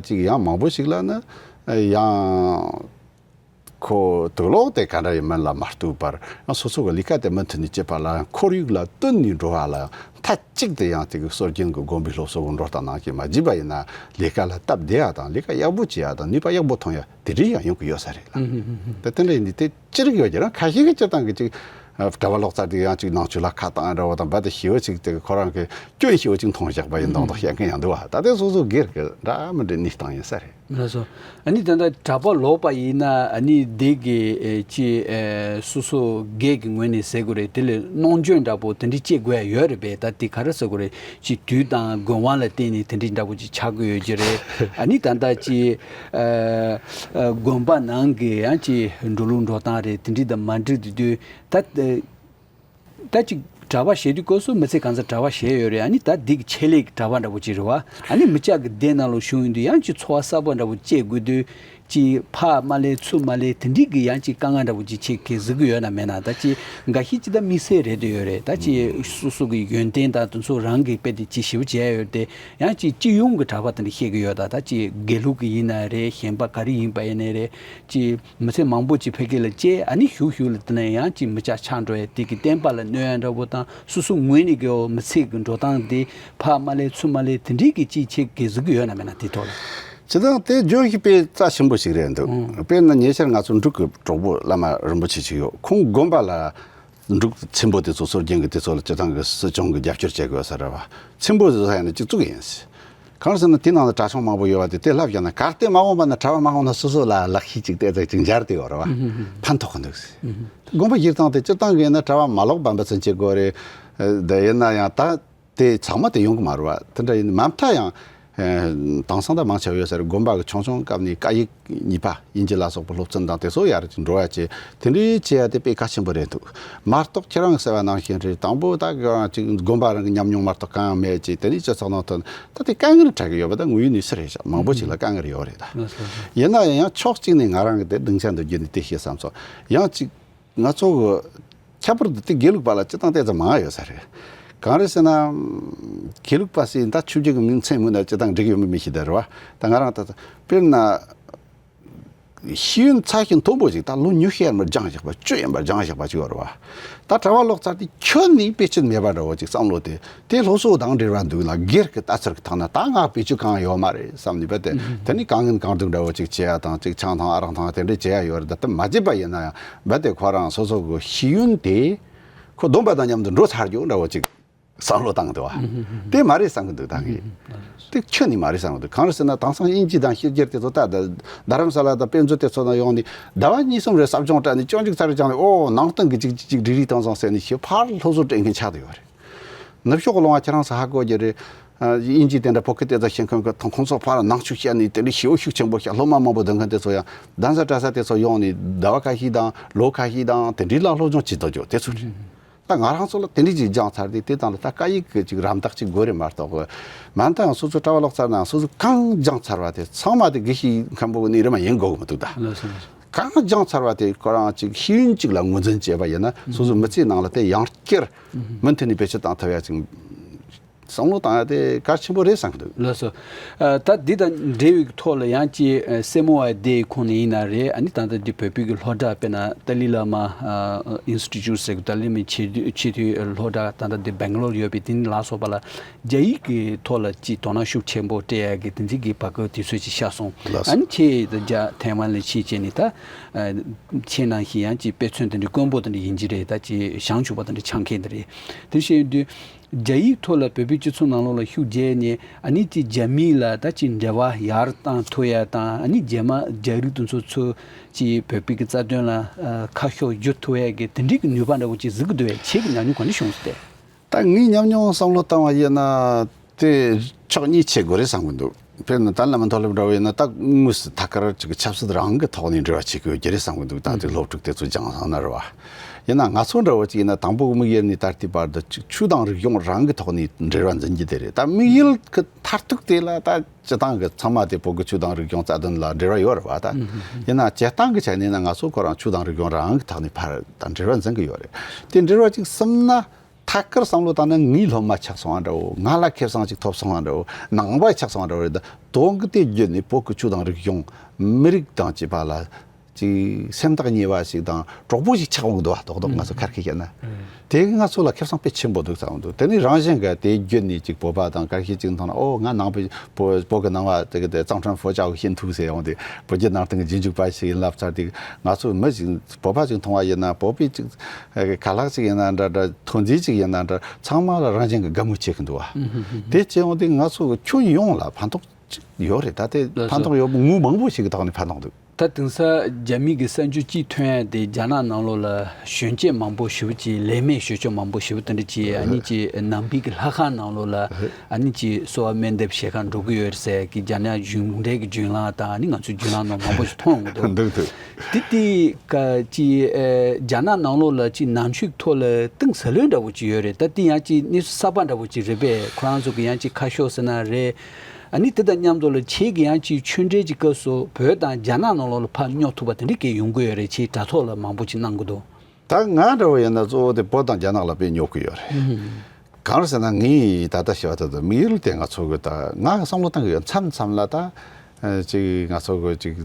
ཅིག་ཡང་མང་པོ་ཞིག་ལ་ནི་ཡང་ཁོ་དུག་ལོག་དེ་ག་འདྲ་ཡིན་མིན་ལ་མ་ལྟོས་པར། ཡང་སོ་སོ་གི་ལས་ཀ་དེ་མུ་མཐུད་ནས་བྱེད་པ་ལ་ཁོར་ཡུག་ལ་བསྟུན་ནས་འགྲོ་བ་ལ་མཐའ་གཅིག་ཏུ་ཡང་དེ་གི་སྲོལ་རྒྱུན་གྱི་དགོན་པའི་སློབ་གསོ་གི་འགྲོ་སྟངས་ནང་བཞིན་མ་བྱས་པ་ཡིན་ན། ལས་ཀ་ལ་སྟབས་བདེ་ཡག་དང་ལས་ཀ་ཡག་པོ་བྱེད་ཡག་དང་ནུས་པ་ཡག་པོ་ཐོན་ཡག་དེ་འདྲའི་ཡང་ཡོང་གི་ཡོད་ས་རེད་ལ། ད་དེ་འདྲ་ཡིན་དུས་དེ་ཅི་རིགས་ཡོད་ཀྱི་རེད། ཁ་ཤས་ཀྱིས་སྤྱིར་བཏང་གི་ཅིག་གྲྭ་པ་ལོག་ཚར་དུས་ཡང་ཅིག་ནང་ཆོས་ལ་ཁ་བཏང་འདྲ་བོ་དང་། རྦད་དེ་ཞེ་པོ་ཅིག་དེ་ཁོ་རང་གི་སྐྱོན་ཞེ་པོ་ཅིག་མཐོང་བཞག་པ་ཡིན་མདོག་མདོག་བཤད་མཁན་ཡང་འདུག་བ། ད་དེ་སོ་སོ་སྒེར་གྱི་འདྲ་མི་འདྲའི་གནས་སྟངས་ཡིན་ས་རེད། ལགས་སོ། ཨ་ནི་ད་ལྟ་གྲྭ་པ་ལོག་པ་ཡིན་ན་ཨ་ནི་དེ་གི་ཨེ་ཅི་ཨེ་སོ་སོ་སྒེར་གྱི་ངོས་ནས་ཟེར་དགོས་རེད། དེ་ལས་གནོང་འགྱོད་འདྲ་པོ་དེ་འདྲ་སྐྱེ་དགོས་ཡ་ཡོད་རེད་པས། ད་དེ་ག་རེ་ཟེར་དགོས་རེད། ཅིག་དུས་དང་དགོས་དབང་ལ་བརྟེན་ནས་དེ་འདྲ་འདྲ་པོ་ཅིག་ཆགས་ཀྱི་ཡོད་ཀྱི་རེད། ཨ་ནི་ད་ལྟ་ཅིག་ཨ་ཨ་དགོན་པ་ནང་གི་ཡང་ཅིག་འགྲོ་ལུགས་འགྲོ་སྟངས་རེད། དེ་འདྲ་དང་མ་འགྲིག་དུས་དུས་ད། ད་ཅིག་གྲྭ་པ་བྱེད་དུས་སྐབས་སུ་མི་ཚེ་གང་ཚང་གྲྭ་པ་བྱས་ཡོད་རེད། ཨ་ནི་ད་འདི་གི་ཆེད་ལས་ཀྱི་གྲྭ་པ་འདྲ་པོ་ཅིག་རེད་བ། ཨ་ནི་མི་སྐྱ་གི་སྡེ་ནང་ལོགས་བྱུང་ཡོང་དུས་ཡང་ཅིག་འཚོ་བ་གསར་པ་འདྲ་པོ་སྐྱེལ་དགོས་དུས། ཅིག་ཕར་མ་སླེབས་ཚུར་མ་སླེབས་དེ་འདྲའི་གི་ཡང་ཅིག་དཀའ་ངལ་འདྲ་པོ་ཅིག་ཁྱེད་ཀྱིས་གཟིགས་ཀྱི་ཡོད་ན་མེད་ན། ད་ཅིག་འགའ་ཤས་ཅིག་ད་དམིགས་བསལ་རེད་དུ་ཡོད་རེད། ད་ཅིག་སོ་སོ་གི་ཡོན་ཏན་དང་དེ་ཚོ་རང་གིས་དཔེ་དེ་ཅིག་ཞིབ་བྱས་ཡོད་དེ། ཡང་ཅིག་སྤྱི་ཡོངས་ཀྱི་གྲྭ་པ་དེ་འདྲ་བཤད་ཀྱི་ཡོད། ད་ད་ཅིག་དགེ་ལུགས་ཀྱི་ཡིན་ན་རེད། གཞན་པ་ག་རེ་ཡིན་པ་ཡིན་ནའི་རེད། ཅིག་མི་ཚེ་མང་པོ་ཅིག་ཕ་གི་ལ་སྐྱེལ། ཨ་ནི་གཞུག་གཞུག་ལ་དེ་ནས་ཡང་ཅིག་མི་སྐྱ་ཆགས་འགྲོ་ཡ་དེ་གི་བསྟན་པ་ལ་གནོད་ཡ་འདྲ་པོ་དང་། སོ་སོ་ངོས་ནས་གི་འོ་མི་ཚེ་གི་འགྲོ་སྟངས་དེ་ཕར་མ་སླེབས་ཚུར་མ་སླེབས་དེ་འདྲའི་གི་ཅིག་ཁྱེད་ཀྱིས་གཟིགས་ཀྱི་ཡོད་ན་མེད་ན་དེ་ཐོག་ལ། སྤྱིར་བཏང་དེ་བརྗོད་ཤེས་པའི་རྩ་ཆེན་པོ་ཞིག་རེད་འདུག་ཨང་། དཔེར་ན་ཉེ་ཆར་ང་ཚོ་འབྲུག་གི་གྲོགས་པོ་བླ་མ་རིན་པོ་ཆེ་ཞིག་ཡོད། ཁོང་དགོན་པ་ལ་འབྲུག་ཆེན་པོ་དེ་ཚོ་སྲོལ་རྒྱུན་གྱི་དེ་ཚོ་ལ་སྤྱིར་བཏང་གི་སྲིད་སྐྱོང་གི་རྒྱབ་སྐྱོར་བྱེད་དགོས་ས་རེད་བ། ཆེན་པོ་དེ་ཚོ་ཡང་ན་གཅིག་བཙུགས་ཡིན། གང་ཟེར་ན་དེ་ནང་ལ་གྲྭ་ཆུང་མང་པོ་ཡོད་པ་དེ་དེ་ལབ་བཞག་ན། གལ་ཏེ་མ་འོངས་པ་ན་གྲྭ་པ་མ་འོངས་ན་སོ་སོ་ལ་ལག་ཤེས་ཅིག་ཏོག་ཙམ་ཅིག་འབྱར་དེ་ཡོད་རེད་བ། ཕན་ཐོགས་གི་འདུག་དགོན་པ་སྤྱིར་བཏང་དེ་སྤྱིར་བཏང་གི་ཡིན་ན་གྲྭ་པ་མ་ལོག་པ་འབད་བརྩོན་བྱེད་དགོས་རེད། དེ་ཡིན་ན་ཡང་ད་དེ་ཚང་མ་དེ་ཡོང་གི་མ་རེད་བ། དེ་འདྲ་ཡིན་མ་མཐའ་ཡང་དེང་སང་ད་མང་ཆེ་བ་ཡོད་ས་རེད། དགོན་པ་གི་ཆུང་ཆུང་སྐབས་ནས་བཀའ་ཡིག་གཉིས་པ་དབྱིན་ཇི་ལ་སོགས་པ་སློབ་ཚན་དང་དེ་ཚོ་ཡར་ཅིག་འགྲོ་ཡ་བྱེད། དེ་འདྲའི་བྱེད་ཡ་དེ་དཔེ་གལ་ཆེན་པོ་རེད་འདུག་མ་གཏོགས་ཁྱེད་རང་གིས་ཟེར་བ་ནང་བཞིན་རེད། དང་པོ་ད་གི་རང་ཅིག་དགོན་པ་རང་གི་ཉམས་མྱོང་མ་གཏོགས་གང་ཡང་མེད་ཅིག་དེ་ནས་སྤྱི་ཚོགས་ནང་ཐོན་ད་དེ་དཀའ་ངལ་འཕྲད་གི་ཡོད་པ་ད་དངོས་ཡོད་གནས་ཚུལ་རེད་ཤག་མང་པོ་ཅིག་ལ་དཀའ་ངལ་ཡོད་རེད་ད། ཡིན་ན་ཡང་ཕྱོགས་གཅིག་ནས་ང་རང་གི་དེ་སྡིངས་ཆ་འདི་བརྒྱུད་ནས་དེ་བཤད་བསམ་སོང་། ཡང་ཅིག་ང་ཚོ་གི་ཁྱད་པར་དུ་དེ་དགེ་ལུགས་པ་ལ་སྤྱིར་བཏང་ཏོག་ཙམ་མང་ཡོད་ས་རེད། གང་རེད་ཟེར་ན། དགེ་ལུགས་པ་ཟེར་ད་ཆོས་བརྒྱུད་ཀྱི་མིང་མཚན་མིན་ན་སྤྱིར་བཏང་འགྲིག་ཡོད་མེད་མི་ཤེས་ད་རེད་བ། ད་ང་རང་ད་དཔེར་ན། ཤེས་ཡོན་ཚད་གཞི་མཐོན་པོ་ཅིག་ད་ལོ་ཉི་ཤུ་ཡན་པར་སྦྱངས་བཞག་པ་བཅུ་ཡན་པར་སྦྱངས་བཞག་པ་ཅིག་ཡོད་རེད་བ། ད་གྲྭ་པ་ལོག་ཚར་དུས་ཁྱོན་ནས་དཔེ་ཆ་མེད་པ་འདྲ་བོ་ཅིག་བསམ་བློ་དེ་དེ་སློབ་གསོ་དང་འབྲེལ་བ་འདུག་ན་སྒེར་གྱི་ལྟ་ཚུལ་གྱི་ཐོག་ན་ད་ང་བེད་སྤྱོད་གང་ཡོད་མ་རེད་བསམ་ནས་རྦད་དེ་དེ་ནི་གང་ངན་གང་འདུག་འདྲ་བོ་ཅིག་བྱེད་ཡ་དང་ཅིག་ཆང་འཐུང་ཨ་རག་འཐུང་དེ་འདྲ་བྱེད་ཡ་ཡོད་རེད། ད་དེ་མ་བྱེད་པ་ཡིན་ན་ཡང་རྦད་དེ་ཁོ་རང་སོ་སོ་གི་ཤེས་ཡོན་དེ་ཁོ་སྡོམ་པ་དང་མཉམ་དུ་འགྲོ་ཚར་རྒྱུ་འདྲ་བོ་ཅིག་བསམ་བློ་བཏང་འདུག་བ། དེ་མ་རེད་བསམ་གི་འདུག་ད་ངས། དེ་ཁྱོན་ནས་མ་རེད་བསམ་གི་འདུག་གང་རེད་ཟེར་ན་དེང་སང་དབྱིན་ཇི་དང་ཕྱི་རྒྱལ་དེ་ཚོ་ད་ད་རྡ་རམ་ས་ལ་དང་དཔེ་མཛོད་དེ་ཚོ་ནང་ཡོང་ནས་ཟླ་བ་གཉིས་གསུམ་རེ་ཟབ་སྦྱོང་སྤྲད་ནས་སྐྱོན་ཅིག་ཚར་རེ་སྦྱངས་ནས་ཨོ་ནང་བསྟན་གི་ཅིག་ཅིག་ཅིག་འགྲིག་རེད་དེང་སང་ཟེར་ནས་ཞེ་ཕར་སློབ་གསོ་སྤྲད་མཁན་ཆགས་བསྡད་ཡོད་རེད། ནུབ་ཕྱོགས་གི་ལུང་བ་ཁྱེད་རང་ཚོ་ཧ་གོ་རྒྱུ་རེད། ཨ་དབྱིན་ཇི་དེ་འདྲ་བོད་སྐད་དེ་ཚོ་ཤེས་མཁན་གྱི་ཐོང་ཁོང་ཚོ་ཕར་ནང་ཆོས་བཤད་ནས་དེ་འདྲའི་ཞེ་པོ་ཤུགས་ཆེན་པོ་བཤད། སློབ་མ་མང་པོ་སྡོད་མཁན་དེ་ཚོ་ཡང་གདན་ས་གྲྭ་ས་དེ་ཚོ་ཡོང་ནས་ཟླ་བ་ཁ་ཤས་དང་ལོ་ཁ་ཤས་དང་དེ་འདྲའི་ལ་སློབ་སྦྱོང་བྱེད་དུ་འཇུག་དེ་ཚོ་རེད། ད་ང་རང་ཚོ་ལ་དེ་འདྲའི་ཅིག་སྦྱངས་ཚར་དུས་དེ་དང་ལ་ད་སྐད་ཡིག་གི་ཅིག་རམ་འདེགས་ཅིག་དགོས་རེད་མ་གཏོགས། མ་མཐའ་ཡང་སོ་སོ་གྲྭ་པ་ལོག་ཚར་ན་ཡང་སོ་སོ་གང་སྦྱངས་ཚར་བ་དེ་ཚང་མ་དེ་དགེ་བཤེས་མཁན་པོ་གི་ནས་རེད་མ་ཡིན་དགོས་གི་མི་འདུག་ད། ལགས་སོ། ལགས་སོ། གང་སྦྱངས་ཚར་བ་དེ་ཁོ་རང་ཅིག་ཤེས་ཡོན་ཅིག་ལ་ངོས་འཛིན་བྱས་པ་ཡིན་ན་སོ་སོ་མི་ཚེའི་ནང་ལ་དེ་ཡང་བསྐྱར་མུ་མཐུད་ནས་བེད་སྤྱོད་བཏང་ཐུབ་ཡ་ཅིག་བསམ་བློ་བཏང་ཡ་དེ་གལ་ཆེན་པོ་རེད་བསམ་གི་འདུག། ལགས་སོ། ཨ་ད་འདི་དང་འབྲེལ་བའི་ཐོག་ལ་ཡང་ཅིག་ཨ་སེར་མོ་བ་དེའི་ཁོངས་ནས་ཡིན་ན་རེད། ཨ་ནི་ད་ལྟ་འདི་བོད་པའི་གི་སློབ་གྲྭ་དཔེར་ན་ཏཱ་ལའི་བླ་མ་ཨ་ཨིན་སི་ཊི་ཅུཊ་ཟེར་གི་ཏཱ་ལའི་བླ་མའི་ཆེས་མཐོའི་ཆེས་མཐོའི་སློབ་གྲྭ་ད་ལྟ་འདི་སྦེང་ལོར་ཡོད་པའི་དེ་ལ་སོགས་པ་ལ་རྒྱ་ཡིག་གི་ཐོག་ལ་ཅིག་དོ་སྣང་ཤུགས་ཆེན་པོ་སྤྲད་ཡ་གི་དེ་འདྲའི་གི་བར་སྐབས་དུས་ཚོད་ཅིག་ཤར་སོང་། ལགས་སོ། ཨ་ནི་ཁྱེད་ད་རྒྱ་ཐའེ་ཝན་ལ་ཕྱིན་བྱས་ནས་ད་ཨ་ཁྱེད་ནང་བཞིན་ཡང་ཅིག་དཔེ་མཚོན་དེ་འདྲའི་དཀོན་པོ་དེ་འདྲ་ཡིན་གྱི་རེད། ད་ཅིག་བྱང་ཆུབ་པ་དེ་འདྲ་ཆགས་མཁན་དེ་རེད། དེ་བཤད་ཡོང་དུས། རྒྱ་ཡིག་ཐོག་ལ་བོད་པའི་སྤྱི་ཚོགས་ནང་ལོགས་ལ་ཤུགས་རྒྱས་ནས་ཨ་ནི་ཅིག་རྒྱ་མི་ལ་ད་ཅིག་འབྲེལ་བ་ཡར་བཏང་ཐུབ་ཡ་དང་ཨ་ནི་རྒྱ་མ་རྒྱ་རིགས་དེ་ཚོ་ཚོ་ཅིག་བོད་པའི་གི་རྩ་དོན་ལ་ཨ་ཁ་ཕྱོགས་བསྒྱུར་ཐུབ་ཡ་གི་དེ་འདྲའི་གི་ནུས་པ་འདྲ་བོ་ཅིག་གཟིགས་ཀྱི་འདུག་བས། ཁྱེད་ཀྱི་ཉམས་མྱོང་ག་འདྲ་བྱུང་སོང་སྟེ། ད་ངའི་ཉམས་མྱོང་བསམ་བློ་བཏང་བ་ཡིན་ན་དེ་ཕྱོགས་གཉིས་ཕྱེ་དགོས་རེད་བསམ་གྱི་འདུག། དཔེར་ན་ད་བླ་མ་མཐོ་སློབ་འདྲ་བོ་ཡིན་ན་ད་དངོས་སུ་ཐད་ཀར་ཅིག་ཆབ་སྲིད་རང་གི་ཐོག་ནས་འབྲེལ་བ་བྱེད་དགོས་ཀྱི་རེད་བསམ་གྱི་འདུག། ད་དེ་སློབ་ཕྲུག་དེ་ཚོ་སྦྱངས་སོང་ན་རེད་བ། ཡིན་ན་ང་ཚོ་འདྲ་བོ་ཅིག་ཡིན་ན་དང་པོ་དམིགས་ཡུལ་ནས་ད་ལྟའི་བར་དུ་ཅིག་ཆོས་དང་རིག་གཞུང་རང་གི་ཐོག་ནས་འབྲེལ་བ་འཛིན་རྒྱུ་དེ་རེད། ད་དམིགས་ཡུལ་གི་མཐར་ཐུག་དེ་ལ་ད་སྤྱི་བཏང་གི་ཚང་མ་དེ་བོད་ཀྱི་ཆོས་དང་རིག་གཞུང་རྩ་དོན་ལ་འབྲེལ་བ་ཡོད་རེད་བ་ད། ཡིན་ན་སྤྱིར་བཏང་གི་ཆ་ནས་ན་ང་ཚོ་ཁོ་རང་ཆོས་དང་རིག་གཞུང་རང་གི་ཐོག་ནས་ཕར་ད་འབྲེལ་བ་འཛིན་གྱི་ཡོད་རེད། དེ་འབྲེལ་བ་ཅིག་ཟིན་ན། ཐད་ཀར་བསམ་བློ་བཏང་ན་ངའི་སློབ་མ་ཆགས་སོང་བ་འདྲ་བོ། ང་ལ་ཁེ་བཟང་ཅིག་ཐོབ་སོང་བ་འདྲ་བོ། ནང་པ་ཆགས་སོང་བ་འདྲ་བོ་རེད། ད་དོན་གྱི་དེ་བརྒྱུད་ནས་བོད་ཀྱི་ཆོས་དང་རིག་གཞུང་མི་རིགས་དང་བཅས་པ་ལ་ཅིག་སེམས་ཐག་ཉེ་བ་ཞིག་དང་གྲོགས་པོ་ཞིག་ཆགས་འོང་གི་འདུག་བ། རྡོག་རྡོག་ང་ཚོ་ཁ་སྐད་བཤད་ན། དེ་གི་ང་ཚོ་ལ་ཁེ་བཟང་དཔེ་ཆེན་པོ་འདུག་བསམ་འདུག། དེ་ནི་རང་བཞིན་གྱི་དེ་བརྒྱུད་ནས་ཅིག་བོད་པ་དང་ཁ་ཤས་ཅིག་མཐོང་ན། ཨོ་ང་ནང་པའི་བོད་བོད་ཀྱི་ནང་པ་དེ་གི་དེ་གཙང་ཁྲོན་ཧྥོ་ཅའོ་ཤིན་ཐུ་ཟེར་ཡོང་དུས་བོད་བརྒྱུད་ནང་བསྟན་གྱི་རྗེས་འཇུག་པ་ཞིག་ཡིན་ལབ་ཚར་དུས་ང་ཚོ་མི་ཞིག་བོད་པ་ཞིག་མཐོང་བ་ཡིན་ན་བོད་པའི་ཅིག་ཨ་ཁ་ལག་ཅིག་ཡིན་ན་འདྲ་འདྲ། ཐོན་རྫས་ཅིག་ཡིན་ན་འདྲ། ཚང་མ་ལ་རང་བཞིན་གྱི་དགའ་མོས་བྱེད་ཀྱི་འདུག་བ། དེ་བྱས་ཡོང་དུས་ང་ཚོ་གི་ཁྱོན་ཡོངས་ལ་ཕན་ཐོགས་ཅིག་ཡོད་རེད། ད་དེ་ལགས་ཕན་སོ། ཐོགས་ཡོད་པ་ངོས་མང་པོ་ཞིག་གི་ཐོག་ནས་ཕན་ཐོགས་འདུག། ད་དེང་སང་རྒྱ་མི་གི་གསར་འགྱུར་གཅིག་ཐོན་ཡ་དེ་རྒྱ་ནག་ནང་ལོགས་ལ་གཞོན་སྐྱེས་མང་པོ་ཞེ་པོ་ཅིག་ལས་མེད་ཞེ་ཅིག་མང་པོ་ཞེ་པོ་དེ་འདྲ་ཅིག་ཨ་ནི་ཅིག་ནང་པའི་གི་ལྷ་ཁང་ནང་ལོགས་ལ་ཨ་ནི་ཅིག་གསོལ་བ་སྨོན་འདེབས་བྱེད་གར་འགྲོ་གི་ཡོད་རེད་ཟེར་གི་རྒྱ་ནག་གཞུང་འབྲེལ་གྱི་བརྒྱུད་ལམ་དང་ཨ་ནི་ང་ཚོའི་བརྒྱུད་ལམ་ནང་མང་པོ་ཞིག་མཐོང་ཡོང་གི་འདུག། འདུག་འདུག། དེ་དེ་ག་ཅིག་ཨེ་རྒྱ་ནག་ནང་ལོགས་ལ་ཅིག་ནང་ཆོས་ཀྱི་ཐོག་ལ་གཏིང་ཟབ་ལོན་འདྲ་བོ་ཅིག་ཡོད་རེད། ད་དེ་ཡང་ཅིག་གནས་ཚུལ་གསར་པ་འདྲ་བོ་ཅིག་རེད་པས། ཁོ་རང་ཚོ་གི་ཡང་ཅིག་ཁ་ཕྱོགས་ཟེར་ན་རེད། ཨ་ནི་དེ་དང་མཉམ་དུ་ལ་ཁྱེད་ཀྱི་ཡང་ཅིག་ཆོས་འབྲེལ་གྱི་སྐབས་སུ་བོད་དང་རྒྱ་ནག་ནང་ལོགས་ལ་ཕར་སྙོབ་ཐུབ་པ་དེ་འདྲ་གས་ཡོང་གི་ཡོད་རེད། ཅིག་དྲ་ཐོག་ལ་མང་པོ་ཅིག་གནང་གི་འདུག། ད་ང་འདྲ་བོ་ཡིན་ན་གཙོ་བོ་དེ་བོད་དང་རྒྱ་ནག་ལ་དཔེ་སྙོབ་ཀྱི་ཡོད་རེད། གང་རེད་ཟེར་ན་ངས་ད་ལྟ་ཞུ་བ་ལྟར་དུ་དམིགས་ཡུལ་དེ་ང་ཚོ་གི་ད་ང་བསམ་བློ་བཏང་གི་ཡོད། མཚམས་མཚམས་ལ་ད་ཨ་ཅིག་ང་ཚོ་གི་ཅིག་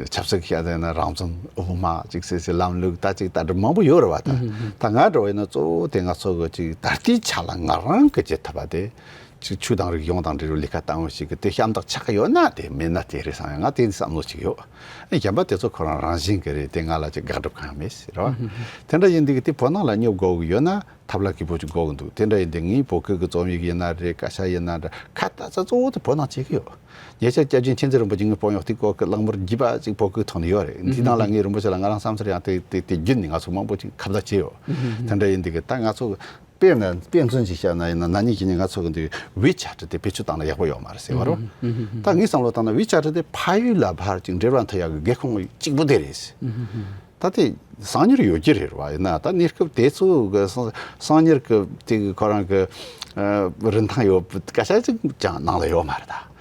ཆབ་སྲིད་བཤད་དེ་ན་རང་བཙན་དབུ་མ་ཅིག་ཟེར་ཟེར་ལམ་ལུགས་ད་ཅིག་ལྟ་གྲུབ་མང་པོ་ཡོད་རེད་བ། ད་ད་ང་འདྲ་བོ་ཡིན་ན་གཙོ་བོ་དེ་ང་ཚོ་གི་ཅིག་ད་ལྟའི་ཆ་ལ་ང་རང་གི་བྱེད་ཐུབ་པ་དེ། ཅིག་ཆོས་དང་རིག་གཞུང་དང་འབྲེལ་བའི་ལས་ཀ་བཏང་བ་ཞིག་གི་དེ་ཞབས་འདེགས་ཆགས་ཀྱི་ཡོད་ན་དེ། མེད་ན་དེ་རེད་བསམ་ཡང་ང་དེ་འདྲའི་བསམ་བློ་ཅིག་ཡོད། ཨེ་གཞན་པ་དེ་ཚོ་ཁོ་རང་རང་བཞིན་གྱི་རེད། དེ་ང་ལ་ཅིག་དགག་སྒྲུབ་གང་ཡང་མེད་ཟེར་བ། དེ་འདྲ་ཡིན་དུས་ཀྱི་དེ་བོད་ནང་ལ་སྙོབ་དགོས་ཀྱི་ཡོད་ན་ཐབས་ལམ་གི་པོ་ཅིག་དགོས་ཀྱི་འདུག། དེ་འདྲ་ཡིན་དུས་ངས་བོད་སྐད་ཀྱི་རྩོམ་ཡིག་ཡིན་ན་འདྲ། སྐད་ཆ་ཡིན་ན་འདྲ། ཁ་ད་ས་གཙོ་བོ་དེ་བོད་ནང་བྱེད་ཀྱི་ཡོད། ཉེ་ཆར་སྐྱབས་རྗེ་མཁྱེན་བརྩེ་རིན་པོ་ཆེ་ངའི་དཔོན་གཡོག་དེ་སྐོར་གྱི་གླེང་མོལ་བགྱིས་པ་ཅིག་བོད་སྐད་ཐོག་ནས་ཡོད་རེད། འདི་ནང་ལ་ངས་རིན་པོ་ཆེ་ལ་ང་རང་བསམ་ཚུལ་ཡང་དེ་དེ་དེ་བརྒྱུད་ནས་ང་ཚོ་མང་པོ་ཅིག་ཁ་བརྡ་བྱས་ཡོད། དེ་འདྲ་ཡིན་དུས་ཀྱི་ད་ང་ཚོ་དཔེར་ན་དཔེ་མཚོན་ཅིག་བཤད་ན་ཡིན་ན། ན་ནིང་གཞེས་ནིང་ང་ཚོ་གི་འདི་ཝི་ཆེ་ཊི་དེ་བེད་སྤྱོད་བཏང་ན་ཡག་པོ་ཡོད་མ་རེད་ཟེར་བ་རེད། ད་ངས་བསམ་བློ་བཏང་ན་ཝི་ཆེ་ཊི་དེ་ཕ་ཡུལ་ལ་ཕར་ཅིག་འབྲེལ་བ་མཐུད་ཡག་གི་སྒེའུ་ཁུང་གཅིག་པུ་དེ་རེད། ད་དེ་གསང་མྱུལ་ཡོད་ཀྱི་རེད་བ། ཡིན་ན་ད་གནས་སྐབས་དེ་ཚོ་གི་གསང་གསང་མྱུལ་གི་དེ་གི་ཁོ་རང་གི་ཨ་རིན་ཐང་ཡོད་སྐད་ཆ་ཅིག་ཀྱང་ནང་ལ་ཡོད་མ་རེད་ད།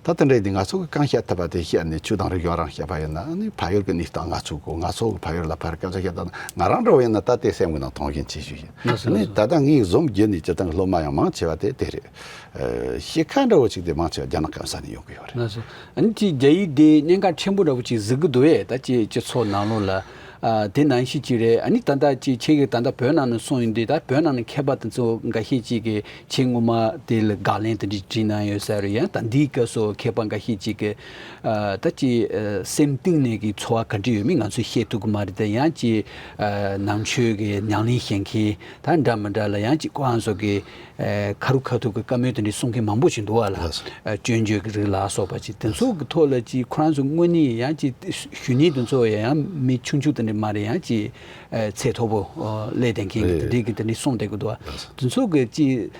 ད་དེ་འདྲ་ཡིན་དུས་ང་ཚོ་གི་གང་བཤད་ཐུབ་པ་དེ་བཤད་ནས་ཆོས་དང་རིག་གཞུང་རང་བཤད་པ་ཡིན་ན། ཨ་ནི་ཕ་ཡུལ་གྱི་གནས་སྟངས་ང་ཚོ་གོ། ང་ཚོ་གི་ཕ་ཡུལ་ལ་ཕར་སྐད་ཆ་བཤད་སྟངས་ང་རང་འདྲ་བོ་ཡིན་ན་ད་དེ་སེམས་ཀྱི་ནང་དོན་གཞན་ཆེ་ཤོས་ཡིན། ལགས་སོ། ཨ་ནི་ལགས་སོ། ད་ལྟ་ངའི་འཛོམས་རྒྱུ་ནས་སྤྱིར་བཏང་གི་སློབ་མ་ཡང་མང་ཆེ་བ་དེ་དེ་རེད། ཨ་ཤེས་ཁ་འདྲ་བོ་ཅིག་དེ་མང་ཆེ་བ་རྒྱ་ནག་སྐམ་ས་ནས་ཡོང་གི་ཡོད་རེད། ལགས་སོ། ཨ་ནི་དེ་རྒྱ་ཡིག་དེ་གནད་འགག་ཆེན་པོ་འདྲ་བོ་ཅིག་གཟིགས་ཀྱི་འདུག་བས། ད་ཅིག་སྤྱི་ཚོགས་ནང་ལོགས་ལ། ཨ་དེ་ནང་བཞིན་ཅིག་རེད། ཨ་ནི་ད་ལྟ་ཅིག་ཁྱེད་ཀྱིས་ད་ལྟ་བོད་ནང་ནས་གསུངས་ཡོང་དུས། ད་བོད་ནང་ནས་མཁས་པ་དེ་ཚོ་འགའ་ཤས་ཅིག་གིས་ཁྱེད་སྔོན་མ་དེ་ལ་དགག་ལན་དེ་འདྲ་བྲིས་གནང་ཡོད་ས་རེད། ཡང་ད་འདིའི་སྐབས་སུ་མཁས་པ་འགའ་ཤས་ཅིག་གིས་ཨ་ད་ཅིག་ཨ་སེམས་གཏིང་ནས་ཀྱི་ཚོར་བ་ག་འདྲ་ཡོད་མེད་ང་ཚོས་ཤེས་ཐུབ་ཀྱི་མ་རེད་དེ། ཡང་ཅིག་ཨ་ནང་ཆོས་ཀྱི་ཉམས་ལེན་བྱེད་མཁན་ད་འདྲ་མི་འདྲ་ལ་ཡང་ཅིག་ཁོ་རང་ཚོ་གི་ཨ་ཁ་རུ་ཁ་ཐུག་གི་བཀའ་མོལ་དེ་འདྲ་གསུང་མཁན་མང་པོ་ཞིག་འདུག་བ་ལ། ལགས་སོ། ཨ་སྐྱོན་བརྗོད་ཀྱི་རིགས་ལ་སོགས་པ་ཅིག་དེ་ཚོ་གི་ཐོག་ལ་ཅིག་ཁོ་རང་ཚོ་དངོས་གནས་ཡང་ཅིག་ཞུ་མཁན་དེ་ཚོ་ཡང་མི་ཆུང་ཆུང་དེ་འདྲ་མ་རེད། ཡང་ཅིག་ཨ་ཚད་མཐོ་པོ་ཨ་སླེབས་བསྡད་མཁན་གྱི་དེ་འདྲའི་གི་དེ་འདྲའི་གསུང་བསྡད་ཀྱི་འདུག་བ། ལགས་སོ། དེ་ཚོ་གི་ཅིག་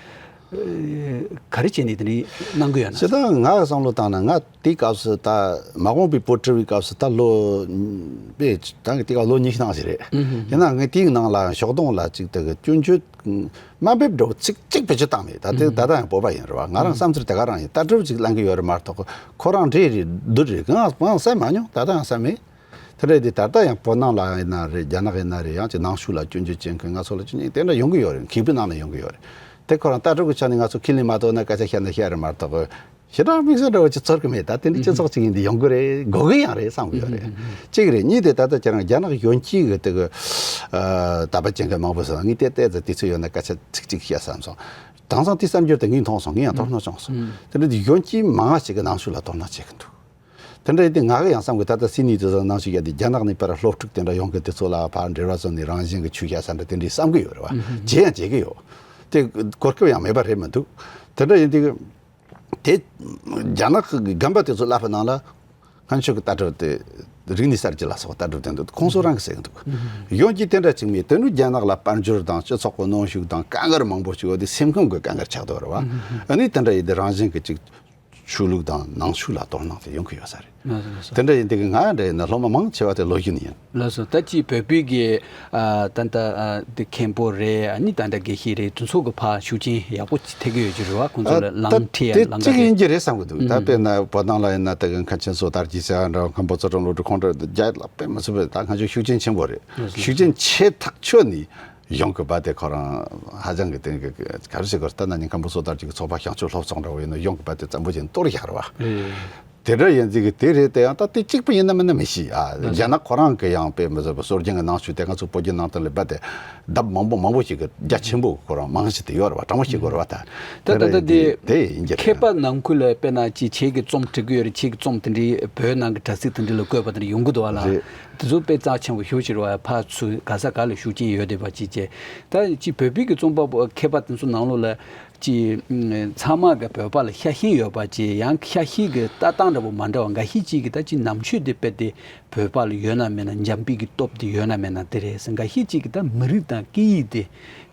ག་རེ་བྱས་ནས་དེ་འདྲའི་གནང་གི་ཡོད་ན། སྤྱིར་བཏང་ངའི་བསམ་བློ་བཏང་ན། ང་དེའི་སྐབས་སུ་ད་མ་འོངས་པའི་བོད་ཁྲིད་པའི་སྐབས་སུ་ད་ལོ་པས་ད་གི་དེ་ག་ལོ་ཉི་ཤུ་ནང་ཞིག་རེད། ཡིན་ན་ངས་དེའི་ནང་ལ་ཞོགས་དུང་ལ་ཅིག་དེ་གི་སྐྱོན་བརྗོད་དམའ་འབེབས་འདྲ་བོ་ཚིག་གཅིག་བེད་སྤྱོད་བཏང་མེད། ད་དེ་ད་ལྟ་ཡང་བོད་པ་ཡིན་རེད་བ། ང་རང་བསམ་ཚུལ་དེ་ག་རང་ཡིན། ལྟ་གྲུབ་ཅིག་ལེན་གི་ཡོད་རེད་མ་གཏོགས། ཁོ་རང་འདྲེ་རེད་བདུད་རེད་ང་ང་བསམ་མ་མྱོང་། ད་ལྟ་ཡང་བསམ་མེད། དེ་འདྲ་དེ་ད་ལྟ་ཡང་བོད་ནང་ལ་ཡིན་ན་རེད། རྒྱ་ནག་ཡིན་ན་རེད། ཡང་ཅིག་ནང་ཆོས་ལ་སྐྱོན་བརྗོད་བྱེད་མཁན། ང་ཚོ་ལ་སྐྱོན་བརྗོད་དེ་འདྲ་ཡོང་གི་ཡོད་རེད། མཁས་པའི་ནང་ནས་ཡོང་གི་ཡོད་རེད། དེ་ཁོ་རང་ལྟ་གྲུབ་ཀྱི་ཆ་ནས་ང་ཚོ་ཁས་ལེན་མ་ཐུབ་ན་སྐད་ཆ་བཤད་ན་བཤད་རེད་མ་གཏོགས། ཞེ་དྲག་དམིགས་བསལ་འདྲ་བོ་ཅིག་ཚོར་གི་མེད། ད་དེ་འདྲའི་སྤྱི་ཚོགས་ཅིག་ཡིན་དུས་ཡོང་གི་རེད། དགོས་གི་ཡང་རེད་བསམ་གི་ཡོད་རེད། གཅིག་རེད། གཉིས་དེ་ད་ལྟ་ཁྱེད་རང་རྒྱ་ནག་གཞོན་སྐྱེས་གི་དེ་གི་ཨ་དད་པ་ཅན་གི་མང་པོ་སོང་། ངས་དེ་ལྟ་ཙམ་དུས་ཚོད་ཡོད་ན་སྐད་ཆ་ཚིག་གཅིག་བཤད་བསམ་སོང་། དེང་སང་དེ་གསར་འགྱུར་དེ་ངས་མཐོང་སོང་། ངས་ཡང་དོ་སྣང་བྱུང་སོང་། དེ་འདྲ་དེ་གཞོན་སྐྱེས་མང་བ་ཞིག་གི་ནང་ཆོས་ལ་དོ་སྣང་བྱེད་གི་འདུག་དེ་འདྲ་ཡིན་དུས་ང་གི་ཡང་བསམ་གི། ད་ལྟ་སིད་ནི་དེ་ཚོ་ནང་ཆོས་བཤད་དུས་རྒྱ་ནག་ནས་ཕར་སློབ་ཕྲུག་དེ་འདྲ་ཡོང་གི། དེ་ཚོ་ལ་ཕར་འབྲེལ་བ་བཟོས་ནས་རང་བཞིན་གི་ཆོས་བཤད་ས་འདྲ་དེ་འདྲའི་བསམ་གི་ཡོད་རེད་བ། བྱེད་ཡང་བྱེད་གི་ཡོད། དེ་གོ་སྐབས་ཡང་མེད་པ་རེད་མི་འདུག་དེ་འདྲ་ཡིན་དུས་དེ་རྒྱ་ནག་གི་རྒན་པ་དེ་ཚོ་ལབ་པ་ནང་ལ་སྔོན་ཆད་ཀྱི་ལྟ་གྲུབ་དེ། རིག་གནས་གསར་བརྗེ་ལ་སོགས་ལྟ་གྲུབ་དེ་འདུག་ཁོང་ཚོ་རང་གི་ཟེར་གི་འདུག་གཞོན་སྐྱེས་དེ་འདྲ་ཅིག་མེད། དེ་ནི་རྒྱ་ནག་ལ་དཔལ་འབྱོར་དང་སྤྱི་ཚོགས་ཀྱི་གནོན་ཤུགས་དང་དཀའ་ངལ་མང་པོ་ཞིག་ཡོད་དེ། སེམས་ཁམས་ཀྱི་དཀའ་ངལ་ཆགས་འདུག་རེད་བ། ཨ་ནི་དེ་འདྲ་ཡིན་དུས་རང་བཞིན་གྱི་ཅིག་ཆོས་ལུགས་དང་ནང་ཆོས་ལ་དོ་སྣང་དེ་ཡོང་གི་ཡོད་ས་རེད། ལགས་སོ། ལགས་སོ། དེ་འདྲ་ཡིན་དུས་ང་འདྲ་ཡིན་ན་སློབ་མ་མང་ཆེ་བ་དེ་ལོ་རྒྱུས་ནས་ཡིན། ལགས་སོ། ད་ཅིག་བོད་པའི་གི་ཨ་ད་ལྟ་ཨ་དེ་མཁན་པོ་རེད། ཨ་ནི་ད་ལྟ་དགེ་བཤེས་རེད། དེ་ཚོ་གི་ཕར་ཤུགས་རྐྱེན་ཡག་པོ་ཅིག་ཐེབས་ཀྱི་ཡོད་ཀྱི་རེད་བ། ཁོང་ཚོ་ལ་ལམ་ཁྲིད་ཡ་ལམ་ཁ་དེ་གཅིག་ཡིན་གྱི་རེད་བསམ་གི་འདུག་ད་དཔེར་ན་བོད་ནང་ལ་ཡིན་ན་ད་གི་མཁན་ཆེན་བསོད་དར་རྒྱས་ཟེར་ཡ་འདྲ། མཁན་པོ་ཚུལ་ཁྲིམས་བློ་གྲོས། ཁོང་འདྲ་རྒྱ་ལ་དཔེ་མི་སྲིད་པའི་ད་ང་ཚོ་ཤུགས་རྐྱེན་ཆེན་པོ་རེད། ལགས་སོ། ཤུགས་རྐྱེན་ཆེ་ཐག་ཆོད་ནས་ཡོང་གི་བ། དེ་ཁོ་རང་ཧ་ཅང་གི་དེ་གི་ག་རེ་ཟེར་དགོས་རེད། ད་ན་ནིང་མཁན་པོ་བསོད་དར་རྒྱས་ཀྱི་ཚོགས་པ་བྱང་ཆུབ་སློབ་ཚོགས་འདྲ་བོ་ཡིན་ན་ཡོང་གི་བ། དེ་བཙན་པོ་བྱས་ནས་གཏོར་བཞག་རེད་བ། ཨེ། དེ་འདྲ་ཡིན་ཟིག་གི་དེ་རེད། དེ་ཡང་ད་དེ་གཅིག་པུ་ཡིན་ན་མིན་ན་མི་ཤེས་ཨ། ལགས་སོ། རྒྱ་ནག་ཁོ་རང་གི་ཡང་དཔེ་མི་སྲིད་པ་སྲོལ་རྒྱུན་གྱི་ནང་ཆོས་དེ་ང་ཚོ་བོད་བརྒྱུད་ནང་བསྟན་ལ་རྦད་དེ་ལྡབ་མང་པོ་མང་པོ་ཞིག་གི་རྒྱ་ཆེན་པོ་ཁོ་རང་རྨང་གཞི་དེ་ཡོད་རེད་བ། དྲང་པོ་ཞིག་དགོས་རེད་བ། ད་ད་ད་ད་དེ་དེ་ཡིན་གྱི་རེད། མཁས་པ་ནང་ཁུལ་ལ་དཔེར་ན་ཅིག་ཁྱེད་ཀྱི་རྩོམ་འབྲི་གི་ཡོད་རེད། ཁྱེད་ཀྱི་རྩོམ་དེ་འདྲའི་བོད་ནང་གི་དྲ་ཚིགས་དེ་འདྲ་ལ་བཀོད་པ་དེ་འདྲ་ཡོང་གི་འདུག་བ་ལ། རེད། དེ་ཚོ་དཔེ་རྩ་ཆེན་པོ་ཞེ་པོ་ཅིག་རེད་བ། ཕར་ཚུར་ག་ས་ག་ལ་ཤུགས་རྐྱེན་ཡོད་བསྡད་པ་ཅིག་བྱས། ད་ཅིག་བོད་པའི་གི་རྩོམ་པ་པོ་མཁས་པ་དེ་ཚོ་ནང་ལོགས་ལ་ཅིག་ཚང་མ་གི་བོད་པ་ལ་ཤ་ཞེན་ཡོད་པ་ཅིག་ཡང་ཤ་ཞེན་གི་ལྟ་སྟངས་འདྲ་པོ་མ་འདྲ་བ། འགའ་ཤས་ཅིག་གིས་ད་ཅིག་ནང་ཆོས་དེ་དཔེ་དེ་བོད་པ་ལ་ཡོད་ན་མེད་ན། འཇམ་དཔལ་གྱི་སྟོབས་དེ་ཡོད་ན་མེད་ན་དེ་རེད་ཟེར། འགའ་ཤས་ཅིག་གིས་ད་མི་རིགས་དང་སྐད་ཡིག་དེ་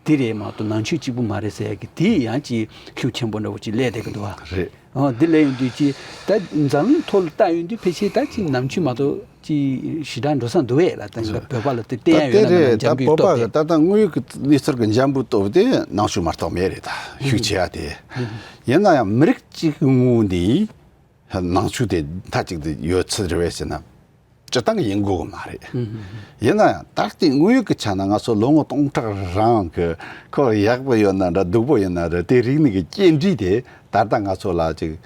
དེ་རེད་མ་གཏོགས་ནང་ཆོས་གཅིག་པུ་མ་རེད་ཟེར་ཡ་གི་དེ་ཡང་ཅིག་ཤུགས་ཆེན་པོ་འདྲ་པོ་ཅིག་སླེབས་བསྡད་ཀྱི་འདུག་བ། རེད། ཨོ། འདི་ལས་ཡོང་དུས་ཅི། ད་འཛམ་གླིང་ཐོག་ལ་ལྟ་ཡོང་དུས་ཕལ་ཆེར་ད་ཅི་ནམ་རྒྱུན་མ་གཏོགས་ཅི་ཞེ་དྲག་འགྲོ་ས་འདུག་བས་ལ། ད་ད་བོད་པ་ལ་དེ་བསྟན་ཡ་ཡོད་ན་མེད་ན། ད་འཇམ་པོའི་བོད་པ་སྟོབས་དེ། གི་ད་ལྟ་དངོས་ཡོད་ཀྱི་གནས་ཚུལ་གྱི་འཇམ་པོའི་སྟོབས་དེ་ནང་ཆོས་མ་གཏོགས་མེད་རེད། ད་ཤུགས་ཆེ་བ་དེ། ཡིན་ན་ཡང་མི་རིགས་གཅིག་གི་ངོས་ནས་ནང་ཆོས་དེ་མཐའ་གཅིག་ཏུ་ཡོད་ཚུལ་རེད་བས་ཟེར་ན། སྤྱིར་བཏང་གི་ཡིན་དགོས་གི་མ་རེད། ཡིན་ན་ཡང་ད་ལྟའི་དངོས་ཡོད་ཀྱི་ཆ་ནས་ང་ཚོ་ལོ་ངོ་སྟོང་ཕྲག་རིང་གི་ཁོ་ཡག་པོ་ཡོད་ན་འདྲ་སྡུག་པོ་ཡིན་ན་འདྲ་དེ་རིག་གནས་ཀྱི་སྐྱེལ་འདྲེན་དེ་ད་ལྟ་ང་ཚོ་ལ་ཅིག་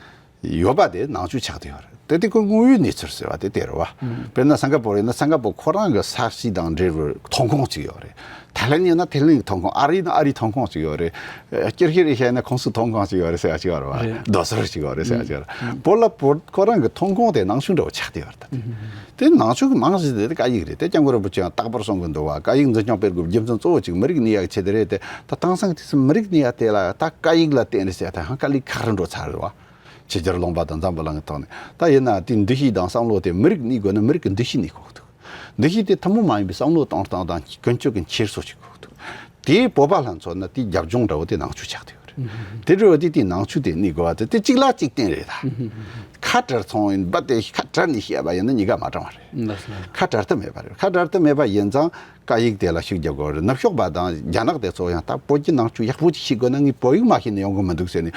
ཡོད་པ་དེ་ནང་ཆོས་ཆགས་བསྡད་ཡོད་རེད། དེ་དེ་ཁོ་དངོས་ཡོད་གནས་ཚུལ་ཟེར་བ་དེ་དེ་རེད་བ། དཔེར་ན་སིང་ག་པོར་ཡིན་ན་སིང་ག་པོར་ཁོ་རང་གི་ས་གཤིས་དང་འབྲེལ་བའི་ཐོན་ཁུངས་ཅིག་ཡོད་རེད། ཐའི་ལན་ཡིན་ན་ཐའི་ལན་གྱི་ཐོན་ཁུངས། ཨ་རི་ཡིན་ན་ཨ་རིའི་ཐོན་ཁུངས་ཅིག་ཡོད་རེད། ཨ་ཀིར་ཀིར་ཨེ་ཤ་ཡིན་ན་ཁོང་ཚོའི་ཐོན་ཁུངས་ཅིག་ཡོད་རེད་ཟེར་ཡ་ཅིག་ཡོད་རེད་བ། རེད། རྡོ་སོལ་ཅིག་ཡོད་རེད་ཟེར་ཡ་ཅིག་ཡོད་རེད། བོད་ལ་བོད་ཁོ་རང་གི་ཐོན་ཁུངས་དེ་ནང་ཆོས་འདྲ་བོ་ཆགས་བསྡད་ཡོད་རེད། ད་དེ་ནང་ཆོས་ཀྱི་རྨང་གཞི་དེ་སྐད་ཡིག་རེད། དེ་སྐྱབས་མགོན་རིན་པོ་ཆེ་ཡང་རྟག་པར་གསུང་གི་འདུག་བ། སྐད་ཡིག་འཛིན་སྐྱོང་སྤེལ་དགོས་རྒྱུ་མཚན་གཙོ་བོ་གཅིག་མི་རིགས་གནས་ཡག་ཆེད་དུ་རེད་དེ། ད་དེང་སང་དུས་སུ་མི་རིགས་གནས་ཡག་དེ་ལ་ད་སྐད་ཡིག་ལ་བརྟེན་རེད་ཟེར་ཡ་དེ་ཧང་དཀའ་ལས་ཁག་རུ་འགྲོ་ཚར་རེད་བ། ཕྱི་རྒྱལ་ལུང་པ་དང་འཛམ་བུ་གླིང་གི་ཐོག་ནས། ད་ཡིན་ན་དེ་འདུ་ཤེས་དང་བསམ་བློ་དེ་མི་རིགས་གནས་དགོས་ན་མི་རིགས་ཀྱི་འདུ་ཤེས་གནས་དགོས་འདུག་འདུ་ཤེས་དེ་ཐུན་མོང་མ་ཡིན་པའི་བསམ་བློ་གཏོང་སྟངས་དང་ཀུན་སྤྱོད་ཀྱི་འཁྱེར་སོ་ཞིག་དགོས་འདུག་དེ་བོད་པ་ལ་མཚོན་ན་དེ་རྒྱབ་ལྗོངས་འདྲ་བོ་དེ་ནང་ཆོས་ཆགས་བསྡད་ཡོད་རེད། དེ་འདྲ་བོ་དེ་དེ་ནང་ཆོས་དེ་གནས་དགོས་པ་དེ་དེ་གཅིག་ལ་གཅིག་བརྟེན་རེད། ད་ཁ་བྲལ་སོང་ཡིན་པ་དེ་ཁ་བྲལ་ནས་བཤད་པ་ཡིན་ན་གཉིས་ཀ་མ་དྲང་བ་རེད། ཁ་བྲལ་ཐབས་མེད་པ་རེད། ཁ་བྲལ་ཐབས་མེད་པ་ཡིན་ཙང་། སྐད་ཡིག་དེ་ལ་ཤུགས་རྒྱབ་དགོས་རེད། ནུབ་ཕྱོགས་པ་དང་རྒྱ་ནག་དེ་ཚོ་ཡང་ད་བོད་ཀྱི་ནང་ཆོས་ཡག་པོ་ཅིག་ཤེས་དགོས་ན་ངས་བོད་ཡིག་མ་ཤེས་ན་ཡོང་གི་མི་འདུག་ཟེར་ནས་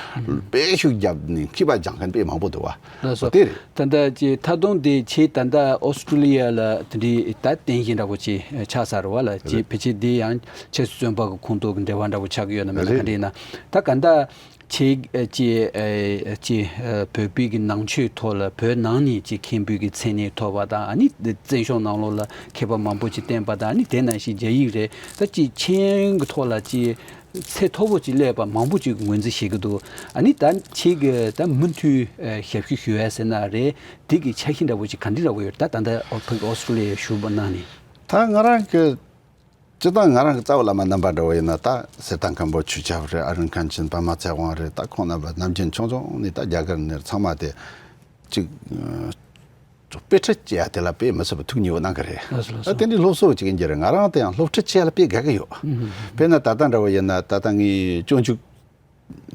དཔེ་ཤུགས་བརྒྱབ་ནས་མཁས་པ་སྦྱང་མཁན་དཔེ་མང་པོ་འདུག་བ། ལགས་སོ། དེ་རེད། ད་ལྟ་ཀྱི་མཐའ་སྡོམ་དེ་ཁྱེད་ད་ལྟ་ཨོ་སི་ཀྲུ་ལི་ཡ་ལ་དེ་འདྲའི་ད་རྟེན་གཞི་འདྲ་པོ་ཅིག་ཆགས་ཚར་རེད་བ་ལ། ཀྱི་རེད། ཕལ་ཆེར་དེ་ཡང་ཆབ་སྲིད་བཙོན་པ་གི་ཁོངས་གཏོགས་ཀྱི་འབྲེལ་བ་འདྲ་པོ་ཆགས་ཀྱི་ཡོད་ན་མེད་ན། རེད། ག་འདྲ་ཡིན་ན་ད་ག་འདྲ། ཅིག་ཨ་ཅིག་ཨ་ཅིག་ཨ་བོད་པའི་གི་ནང་ཆོས་ཐོག་ལ་བོད་ནང་ནས་ཅིག་མཁན་པོའི་གི་མཚན་གནས་ཐོབ་པ་དང་། ཨ་ནི་བཙན་བྱོལ་ནང་ལོགས་ལ་མཁས་པ་མང་པོ་ཅིག་བསྟེན་པ་དང་། ཨ་ནི་དེ་ནང་བཞིན་རྒྱ་ཡིག་རེད། ད་ཅིག་མཁྱེན་གི་ཐོག་ལ་ཅིག་ཚད་མཐོ་པོ་ཅིག་སླེབས་པ་མང་པོ་ཅིག་ངོས་འཛིན་བྱེད་ཀྱི་འདུག་ཨ་ནི་ད་ཁྱེད་ཀྱི་ད་མུ་མཐུད་ཨ་ཞབས་ཞུ་ཞུ་ཡ་ཟེར་ན་རེད། དེ་གི་ཆ་ཤས་འདྲ་པོ་ཅིག་ག་འདྲ་འདྲ་པོ་ཡོད། ད་ད་ལྟ་ཨོ་ཕ་གི་ཨོ་སི་ཀྲུ་ལི་ཡ་བཞུགས་པ་གནང་ནས། ད་ང་རང་གི་སྤྱིར་བཏང་ང་རང་གི་རྩ་བའི་བླ་མ་རྣམ་པ་འདྲ་བོ་ཡིན་ན། ད་གསེར་རྟ་མཁན་པོ་ཆོས་ཁྱབ་རེད། ཨ་རིན་མཁན་ཆེན་པདྨ་ཚེ་དབང་རེད། ད་ཁོང་རྣམ་པ་ནམ་རྒྱུན་ཆུང་ཆུང་ནས་ད་རྒྱ་གར་ནས་ཚང་མ་དེ་ཅིག་དཔེ་ཁྲིད་བྱེད་ཡ་དེ་ལ་དཔེ་མི་སྲིད་པ་ཐུགས་མཉེས་པོ་གནང་གི་རེད། ལགས་སོ། ལགས་སོ། ད་དེ་འདྲའི་སློབ་གསོ་ཅིག་ཡིན་གྱི་རེད། ང་རང་དེ་ཡང་སློབ་ཁྲིད་བྱེད་ཡ་ལ་དཔེ་དགའ་གི་ཡོད། དཔེར་ན་ད་ལྟ་འདྲ་བོ་ཡིན་ན། ད་ལྟ་ངའི་སྤྱོད་འཇུག་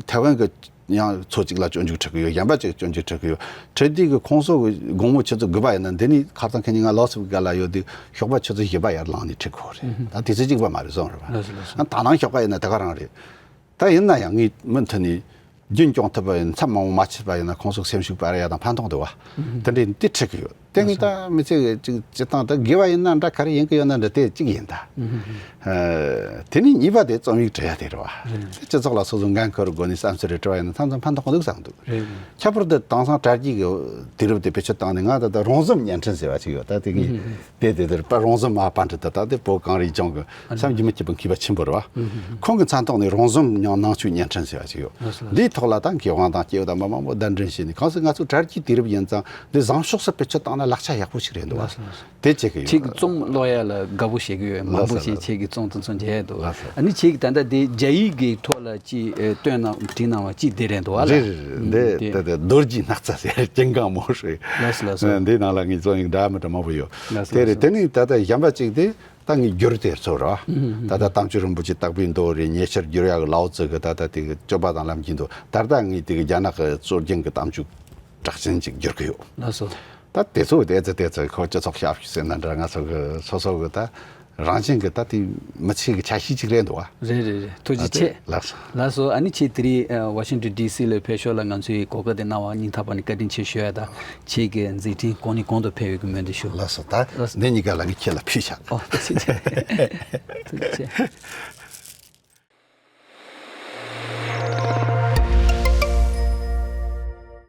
ཐའེ་ཝན་གྱི་ཡང་ཚོ་གཅིག་ལ་སྤྱོད་འཇུག་ཁྲིད་གི་ཡོད། གཞན་པ་གཅིག་སྤྱོད་འཇུག་ཁྲིད་གི་ཡོད། ཁྲིད་དུས་ཀྱི་ཁོང་ཚོ་གི་དགོང་མོ་ཆུ་ཚོད་དགུ་པ་ཡིན་ན་འདི་ནས་ཁ་སང་ཁ་ཉིན་ང་ལའོ་སི་གི་ག་ལ་ཡོད་དུས་ཞོགས་པ་ཆུ་ཚོད་བཞི་པ་ཡར་ལངས་ནས་ཁྲིད་གི་ཡོད་རེད། ད་དུས་ཚོད་གཅིག་པ་མ་རེད་བཟོ་རེད་བ། ལགས་སོ་ལགས་སོ། ད་ནང་ཞོགས་པ་ཡིན་ན་དེ་ག་རང་རེད། ད་ཡིན་ན་ཡང་ངས་མུ་མཐུད་ནས་རྒྱུན་སྐྱོང་ཐུབ་པ་ཡིན་ན། མཚམས་མང་པོ་མ་ཆད་པ་ཡིན་ན་ཁོང་ཚོ་སེམས་ཤུགས་སྤར་ཡ་དང་ཕན་ཐོགས་འདུག་བ། དེ་འདྲའི་འདི་ཁྲིད་གི་ཡོད། དེ་ངས་ད་མི་ཚེ་གི་ཅིག་སྤྱི་བཏང་ད་དགེ་བ་ཡིན་ན་འདྲ། ག་རེ་ཡིན་གི་ཡོད་ན་འདྲ། དེ་གཅིག་ཡིན་ད། ཨ། དེ་ནས་གཉིས་པ་དེ་རྩོམ་ཡིག་བྲི་ཡ་དེ་རེད་བ། སྤྱི་ཚོགས་ལ་སོ་སོ་འགན་འཁུར་སྒོ་ནས་བསམ་ཚུལ་རེ་བྲི་བ་ཡིན་ན་མཚམས་མཚམས་ཕན་ཐོགས་འདུག་བསམ་འདུག། རེད། ཁྱད་པར་དུ་དེང་སང་དྲ་རྒྱའི་གི་དུས་རབས་དེ་བེད་སྤྱོད་བཏང་ནས། ང་ད་ལྟ་རོང་ཟོམ་བརྙན་འཕྲིན་ཟེར་བ་ཅིག་ཡོད། ད་དེ་གི་དེ་དེ་རེད་པ། རོང་ཟོམ་མ་པ་འདྲི་ད། ད་དེ་བོད་གངས་རིའི་ལྗོངས་གི་བསམ་གྱིས་མི་ཁྱབ་པའི་མཁས་པ་ཆེན་པོ་རེད་བ། ཁོང་གི་མཚན་ཐོག་ནས་རོང་ཟོམ་མྱང་ནང་ཆོས་བརྙན་འཕྲིན་ཟེར་བ་ཅིག་ཡོད། ལགས་སོ་ལགས་སོ། འདིའི་ཐོག་ལ་ད་མཁས་དབང་དང་སྐྱེས་བུ་དམ་པ་མང་པོ་གདན་འདྲེན་བྱས་ནས། གང་ཟེར་ང་ཚོ་དྲ་རྒྱའི་དུས་རབས་ཡིན་ཙང་འདི་བཟང་ཕྱོགས་སུ་བེད་སྤྱོད་བཏང་ན་ལག་ཆ་ཡག་པོ་ཞིག་རེད་འདུག་བ། ལགས་སོ་ལགས་སོ། དེ་བྱེད་གི་ཡོད། ཁྱེད་ཀྱི་རྩོམ་ཀློག་ཡ་ལ་དགའ་པོ་བྱེད་ཀྱི་ཡོད། མང་པོ་ཞིག་ཁྱེད་ཀྱི་རྩོམ་དེ་ཚོ་མཇལ་ཡ་འདུག། ལགས་སོ། ཨ་ནི་ཁྱེད་ཀྱིས་ད་ལྟ་དེ་རྒྱ་ཡིག་གི་ཐོག་ལ་ཅིག་ཨེ་བཏོན་གནང་བྲིས་གནང་བ་ཅིག་དེ་རེད་འདུག་བ་ལ། རེད་རེད། འདི་ད་ལྟ་རྡོ་རྗེའི་སྣག་ཚ་ཟེར། ཅིན་ཀང་མོ་ཧྲི། ལགས་སོ་ལགས་སོ། འདིའི་ནང་ལ་ངས་རྩོམ་ཡིག་འདྲ་མི་འདྲ་མང་པོ་ཡོད། ལགས་སོ་དེ་རེད། ལགས་སོ། དེ་ནས་ད་ལྟ་གཞན་པ་ཅིག་དེ་ད་ངས་བསྒྱུར་དེ་ཚོ་ར། ད་ལྟ་དམ་ཆོས་རིན་པོ་ཆེ་དག་པའི་མདོ་རེད། ཉེ་ཆར་བསྒྱུར་ཡག་གི་ལའོ་ཙི་གི་ད་ལྟ་དེ་གི་སྤྱོད་པ་དང་ལམ་གྱི་མདོ། ད་ལྟ་ངས་དེ་གི་རྒྱ་ནག་གི་སྲོལ་རྒྱུན་གི་དམ་ཆོས་གྲགས་ཅན་ཅིག་བསྒྱུར་གི་ཡོད། ལགས་སོ། ད་དེ་ཚོ་དེ་ཚོ་དེ་ཚོ་ཁོ་སྤྱི་ཚོགས་ཞབས་ཞུ་ཟེར་ན་འདྲ། ང་ཚོ་གི་སོ་སོ་གི་ད་རང་བཞིན་གི་ད་དེ་མི་ཚེ་གི་ཆ་ཤས་ཅིག་རེད་འདུག་བ། རེད་རེད་རེད། ཐུགས་རྗེ་ཆེ། ལགས་སོ། ལགས་སོ། ཨ་ནི་ཁྱེད་དེ་རིང་ཨ་ཝ་ཤིང་ཊོན་ཌི་སི་ལ་ཕེབས་ཕྱོགས་ལ་ང་ཚོའི་གོ་སྐབས་དེ་གནང་བར་སྙིང་ཐག་པ་ནས་བཀའ་དྲིན་ཆེ་ཞུ་ཡ་དང་། ཁྱེད་ཀྱི་མཛད་འཕྲིན་གོང་ནས་གོང་དུ་འཕེལ་བའི་གི་སྨོན་འདུན་ཞུ། ལགས་སོ། ད་ལགས་སོ། འདི་གཉིས་ཀ་ལ་ངས་ཁྱེད་ལ་ཕུལ་བཞག། ཨོ། ཐུགས་རྗེ་ཆེ། ཐུགས་རྗེ་ཆེ།